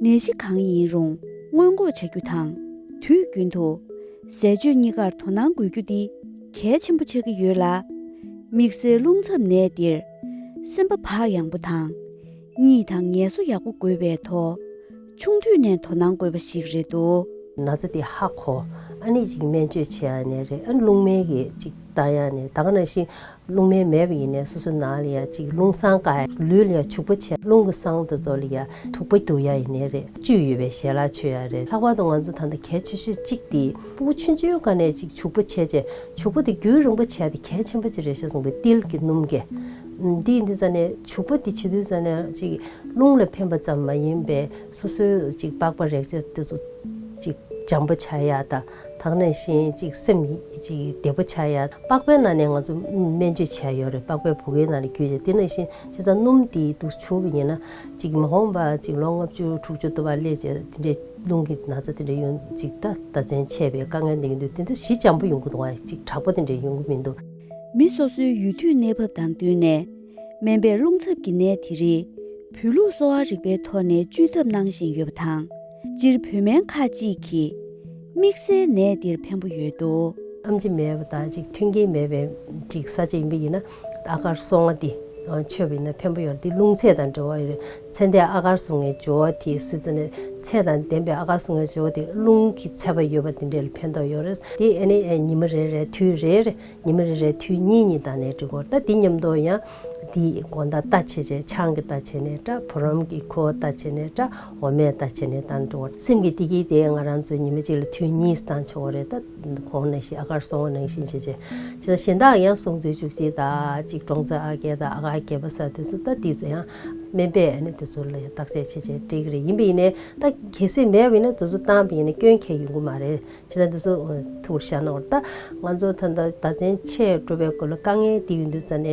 ནད་གཞི་གང་ཡིན་རུང་སྔོན་འགོག་བྱ་རྒྱུ་དང་དུས་རྒྱུན་དུ་ཟས་སྤྱོད་གཉིས་ཀར་དོ་སྣང་དགོས་རྒྱུ་འདི་གལ་ཆེན་པོ་ཆགས་ཀྱི་ཡོད་ལ། དམིགས་བསལ་རླུང་འཚབ་ནད་འདིར་སེམས་པ་བག་ཡངས་པོ་དང་གཉིད་དང་ངལ་གསོ་ཡག་པོ་དགོས་པའི་ཐོག་ཆུང་དུས་ནས་དོ་སྣང་དགོས་པ་ཞིག་རེད་འདུག། ན་ཚ་དེ་ཧ་གོ། ཨ་ནི་ཅིག་སྨན་བཅོས་བྱེད་ཡ་ནས་རེད། ཨ་ནི་རླུང་སྨན་གྱི་ཅིག་བཏང་ཡ་ནས། ད་ག་ནང་བཞིན་རླུང་སྨན་མེད་པ་ཡིན་ནའི་སོ་སོའི་ནང་ལ་ཡ་ཅིག་རླུང་སྲང་བཀག་ཡ། ལུས་ལ་ཡ་བྱུག་པ་བྱས། རླུང་གི་སྲང་དེ་ཚོ་ལ་ཡ་དུག་པ་བསྡུ་ཡ་ཡིན་ནའི་རེད། བཅུད་ཡོད་པའི་ཞལ་ལག་མཆོད་ཡ་རེད། ལྷག་པར་དུ་ང་ཚོ་ད་ལྟ་གལ་ཆེ་ཤོས་གཅིག་དེ་ཕྲུ་གུ་ཆུང་ཆུང་སྒང་ནས་ཅིག་བྱུག་པ་བྱས་བྱས། བྱུག་པ་དེ་རྒྱུན་རིང་པོ་བྱས་དེ་གལ་ཆེན་པོ་ཅིག་རེད་ཤག་བསམ་གི། ཏིལ་གྱི་སྣུམ་གྱི། ཨམ། འདི་ཡིན་དུས་ཙ་ནས་བྱུག་པ་འདི་བྱེད་དུས་ཙ་ནས་ཅིག་རླུང་ལ་ཕན་པ་ཙམ་མ་ཡིན་པའི་སོ་སོའི་ཅིག་པགས་པ་རེག་བྱ་དེ་ཚོ་ཅིག་འཇམ་པོ་ཆགས་ཡ་དང་། ད་ག་ནང་བཞིན་ཅིག་སེམས་ཅིག་བདེ་པོ་ཆགས་ཡ། པགས་པའི་ནང་ནས་ང་ཚོ་སྨན་བཅོས་བྱས་ཡོད་རེད། པགས་པའི་བུ་གའི་ནང་ནས་བརྒྱུད་བྱས། དེ་ནང་བཞིན་བྱས་ཙང་སྣུམ་འདི་འདུག་བྱུག་པ་ཡིན་ན་ཅིག་མ་འོངས་པ་ཅིག་ལོ་ལྔ་བཅུ་དྲུག་ཅུ་དུ་བ་སླེབས་བྱས་དེ་འདྲའི་རླུང་གི་ན་ཚ་དེ་འདྲ་ཡོང་ཅིག་ད་ཟླ་མཚན་ཆད་པའི་དཀའ་ངལ་འདི་ཡོང་དུས་དེ་འདྲ་ཞི་འཇམ་པོ་ཡོང་གི་འདུག་ཨ། ཅིག་དྲག་པོ་དེ་འདྲ་ཡོང་གི་མི་འདུག། མི་སོ་སོའི་ཡུལ་དུས་གནས་བབ་དང་བསྟུན་ནས་སྨན་པས་རླུང་འཚབ་ཀྱི་ནད་དེ་རིགས་བོད་ལུགས་གསོ་བ་རིག་པའི་ཐོག་ནས་བཅོས་ཐབས་གནང་བཞིན་ཡོད་པ་དང་། སྤྱིར་བོད་སྨན་ཁག་ཅིག་གིས་དམིགས་བསལ་ནད་འདིར་ཕན་པོ་ཡོད་འདུག། ཨེམ་ཆི་མེད་པ་དང་ཅིག་མཐུན་རྐྱེན་མེད་པའི་ཅིག་ས་ཆ་ཡིན་པ་ཡིན་ན། ཨ་གར་སོ་ལྔ་འདི་མཆོད་པ་ཡིན་ན་ཕན་པོ་ཡོད་རེད། འདི་རླུང་ཚད་དང་འབྲེལ་བ་ཡོད་རེད། ཚེ་འདས་ཨ་གར་སོ་ལྔའི་སྦྱོར་བ་དེ་སྲིད་ཚེ་ནས་ཚད་དང་ལྡན་པའི་ཨ་གར་སོ་ལྔའི་སྦྱོར་བ་དེ་རླུང་གི་ཚད་པ་ཡོད་པ་དེ་འདྲ་ལ་ཕན་ཐོགས་ཡོད་རེད། དེ་ཨ་ནི་ཉི་མ་རེ་རེ་དུས་རེ་རེ། ཉི་མ་རེ་རེ་དུས་གཉིས་གཉིས་བཏང་ནས་འགྲིག་གི་རེད། ད་དེ་མཉམ་དུ་ཡང་དེའི་དགོང་དག་རྟ་བྱས་བྱས། ཆང་གི་རྟ་བྱས་ནས་འདྲ། བུ་རམ་གྱི་ཁུ་བ་རྟ་བྱས་ནས་འདྲ། འོ་མའི་རྟ་བྱས་ནས་བཏང་འགྲོ་བར། སེམས་ཀྱི་བདེ་སྐྱིད་དེ་ང་རང་ཚོ་ཉི་མ་གཅིག་ལ་དུས་གཉིས་བཏང་ཆོག་གི་རེད། ད་གོང་ནང་བཞིན་ཨ་གར་སོ་ལྔ་ནང་བཞིན་བྱས་བྱས། བྱས་ཙང་གཞན་དག་ཡང་སྲོག་རྩའི་བཅུ་གཅིག་དང་ཅིག་ཀྲོང་ཙེ་ཨ་བརྒྱད་དང་ཨ་གར་བརྒྱད་པ་ཟེར་དེ་ཚོ། ད་དེ་ཚོ་ཡང་སྨན་པས་ཨ་ནི་དེ་ཚོ་ལ་ཡང་བརྟག་དཔྱད་བྱས་བྱས་འགྲིག་གི་རེད། ཡིན་པ་ཡིན་ནའི་ད་གལ་སྲིད་མེད་པ་ཡིན་ན་དེ་ཚོ་བཏང་བ་ཡིན་ན་སྐྱོན་གང་ཡང་ཡོང་གི་མ་རེད། བྱས་ཙང་འདི་ཚོ་ཐུགས་བཞག་གནང་བར། ད་ང་ཚོ་ད་ལྟ་ཟླ་མཚན་ཆད་འགྲོ་བའི་སྐོར་ལ་དཀའ་ངལ་འདི་ཡོང་དུས་ཙ་ནས་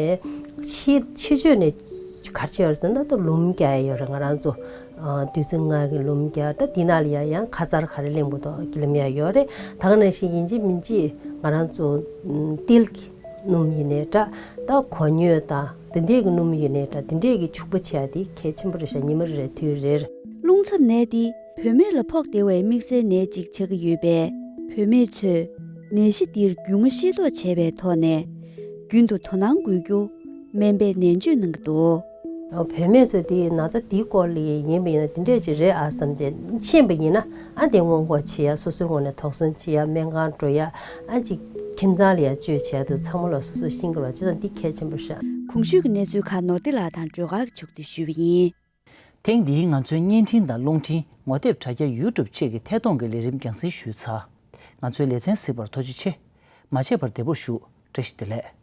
ཕྱི་ཕྱི་ཕྱོགས་ནས་ག་རེ་བྱས་ཡོད་རེད་ཟེར་ན། ད་ལུམ་རྒྱག་ཡ་ཡོད་རེད། ང་རང་ཚོ་ཨ་བདུད་རྩི་ལྔ་གི་ལུམ་རྒྱག། ད་འདི་ནང་ལ་ཡ་ཡང་ཁ་ཚར་ག་རེ་ལེན་དགོས་འདུག་ལེན་ཡ་ཡོད་རེད། ད་ག་ནང་བཞིན་ཡིན་གཅིག་མིན་གཅིག་ང་རང་ཚོ་ཨམ་ཏིལ་གྱི་སྣུམ་ཡིན་ནའི་འདྲ། ད་གོ་སྙོད་དང་དེ་འདྲས་ཀྱི་སྣུམ་ཡིན་ནའི་འདྲ། དེ་འདྲས་ཀྱི་བྱུག་པ་བྱས་ཏེ་གལ་ཆེན་པོ་རེད་ཤག། ཉི་མ་རེ་རེ་དུས་རེར། རླུང་འཚབ་ནད་འདི་བུད་མེད་ལ་ཕོག་བདེ་བའི་དམིགས་བསལ་ནད་ཅིག་ཆགས་ཀྱི་ཡོད་པས། བུད་མེད་ཚོས་ནད་གཞི་འདིར་རྒྱུས་མངའ་ཤེས་རྟོགས་བྱས་པའི་ཐོག་ནས་རྒྱུན་དུ་དོ་སྣང་དགོས་རྒྱུ་སྨན་པས་ནན་བརྗོད་གནང་གི་འདུག། བུད་མེད་ཚོས་འདི་ན་ཚ་འདིའི་སྐོར་ལ་ཡིན་པ་ཡིན་ན་འདི་འདྲས་ཅིག་རེད་ཨ་བསམ་བྱས་ཕྱིན་པ་ཡིན་ན། ཨ་དེ་སྔོན་འགོག་བྱེད་ཡ། སོ་སོའི་ངོས་ནས་དོགས་ཟོན་བྱེད་ཡ། སྨན་ཁང་འགྲོ་ཡ། ཨ་ཅིག་ཁྱིམ་ཚང་ལ་ཡ་བཅོས་བྱས་དུས་ཚང་མ་ལ་སོ་སོ་ཤེས་ཀྱི་རེད་པ། བྱས་ཙང་འདི་གལ་ཆེན་པོ་རེད་ཤག། གོང་ཞུས་ཀྱི་གནས་ཚུལ་ཁག་ནོར་བདེ་ལགས་དང་སྒྲོལ་དཀར་མཆོག་གིས་ཞུས་པ་ཡིན། ཐེངས་འདིའི་ང་ཚོའི་བརྙན་འཕྲིན་དང་རླུང་འཕྲིན་ངོ་དེབ་དྲ་རྒྱ་ཡུ་ཊུབ་བཅས་ཀྱི་ཐད་གཏོང་གི་ལས་རིམ་རྒྱང་སྲིང་ཞུས་ཚར། ང་ཚོའི་ལེ་ཚན་གཟིགས་པར་ཐུགས་རྗེ་ཆེ། མ་བརྗེད་པར་བདེ་པོར་བཞུགས། བཀྲ་ཤིས་བདེ་ལེགས།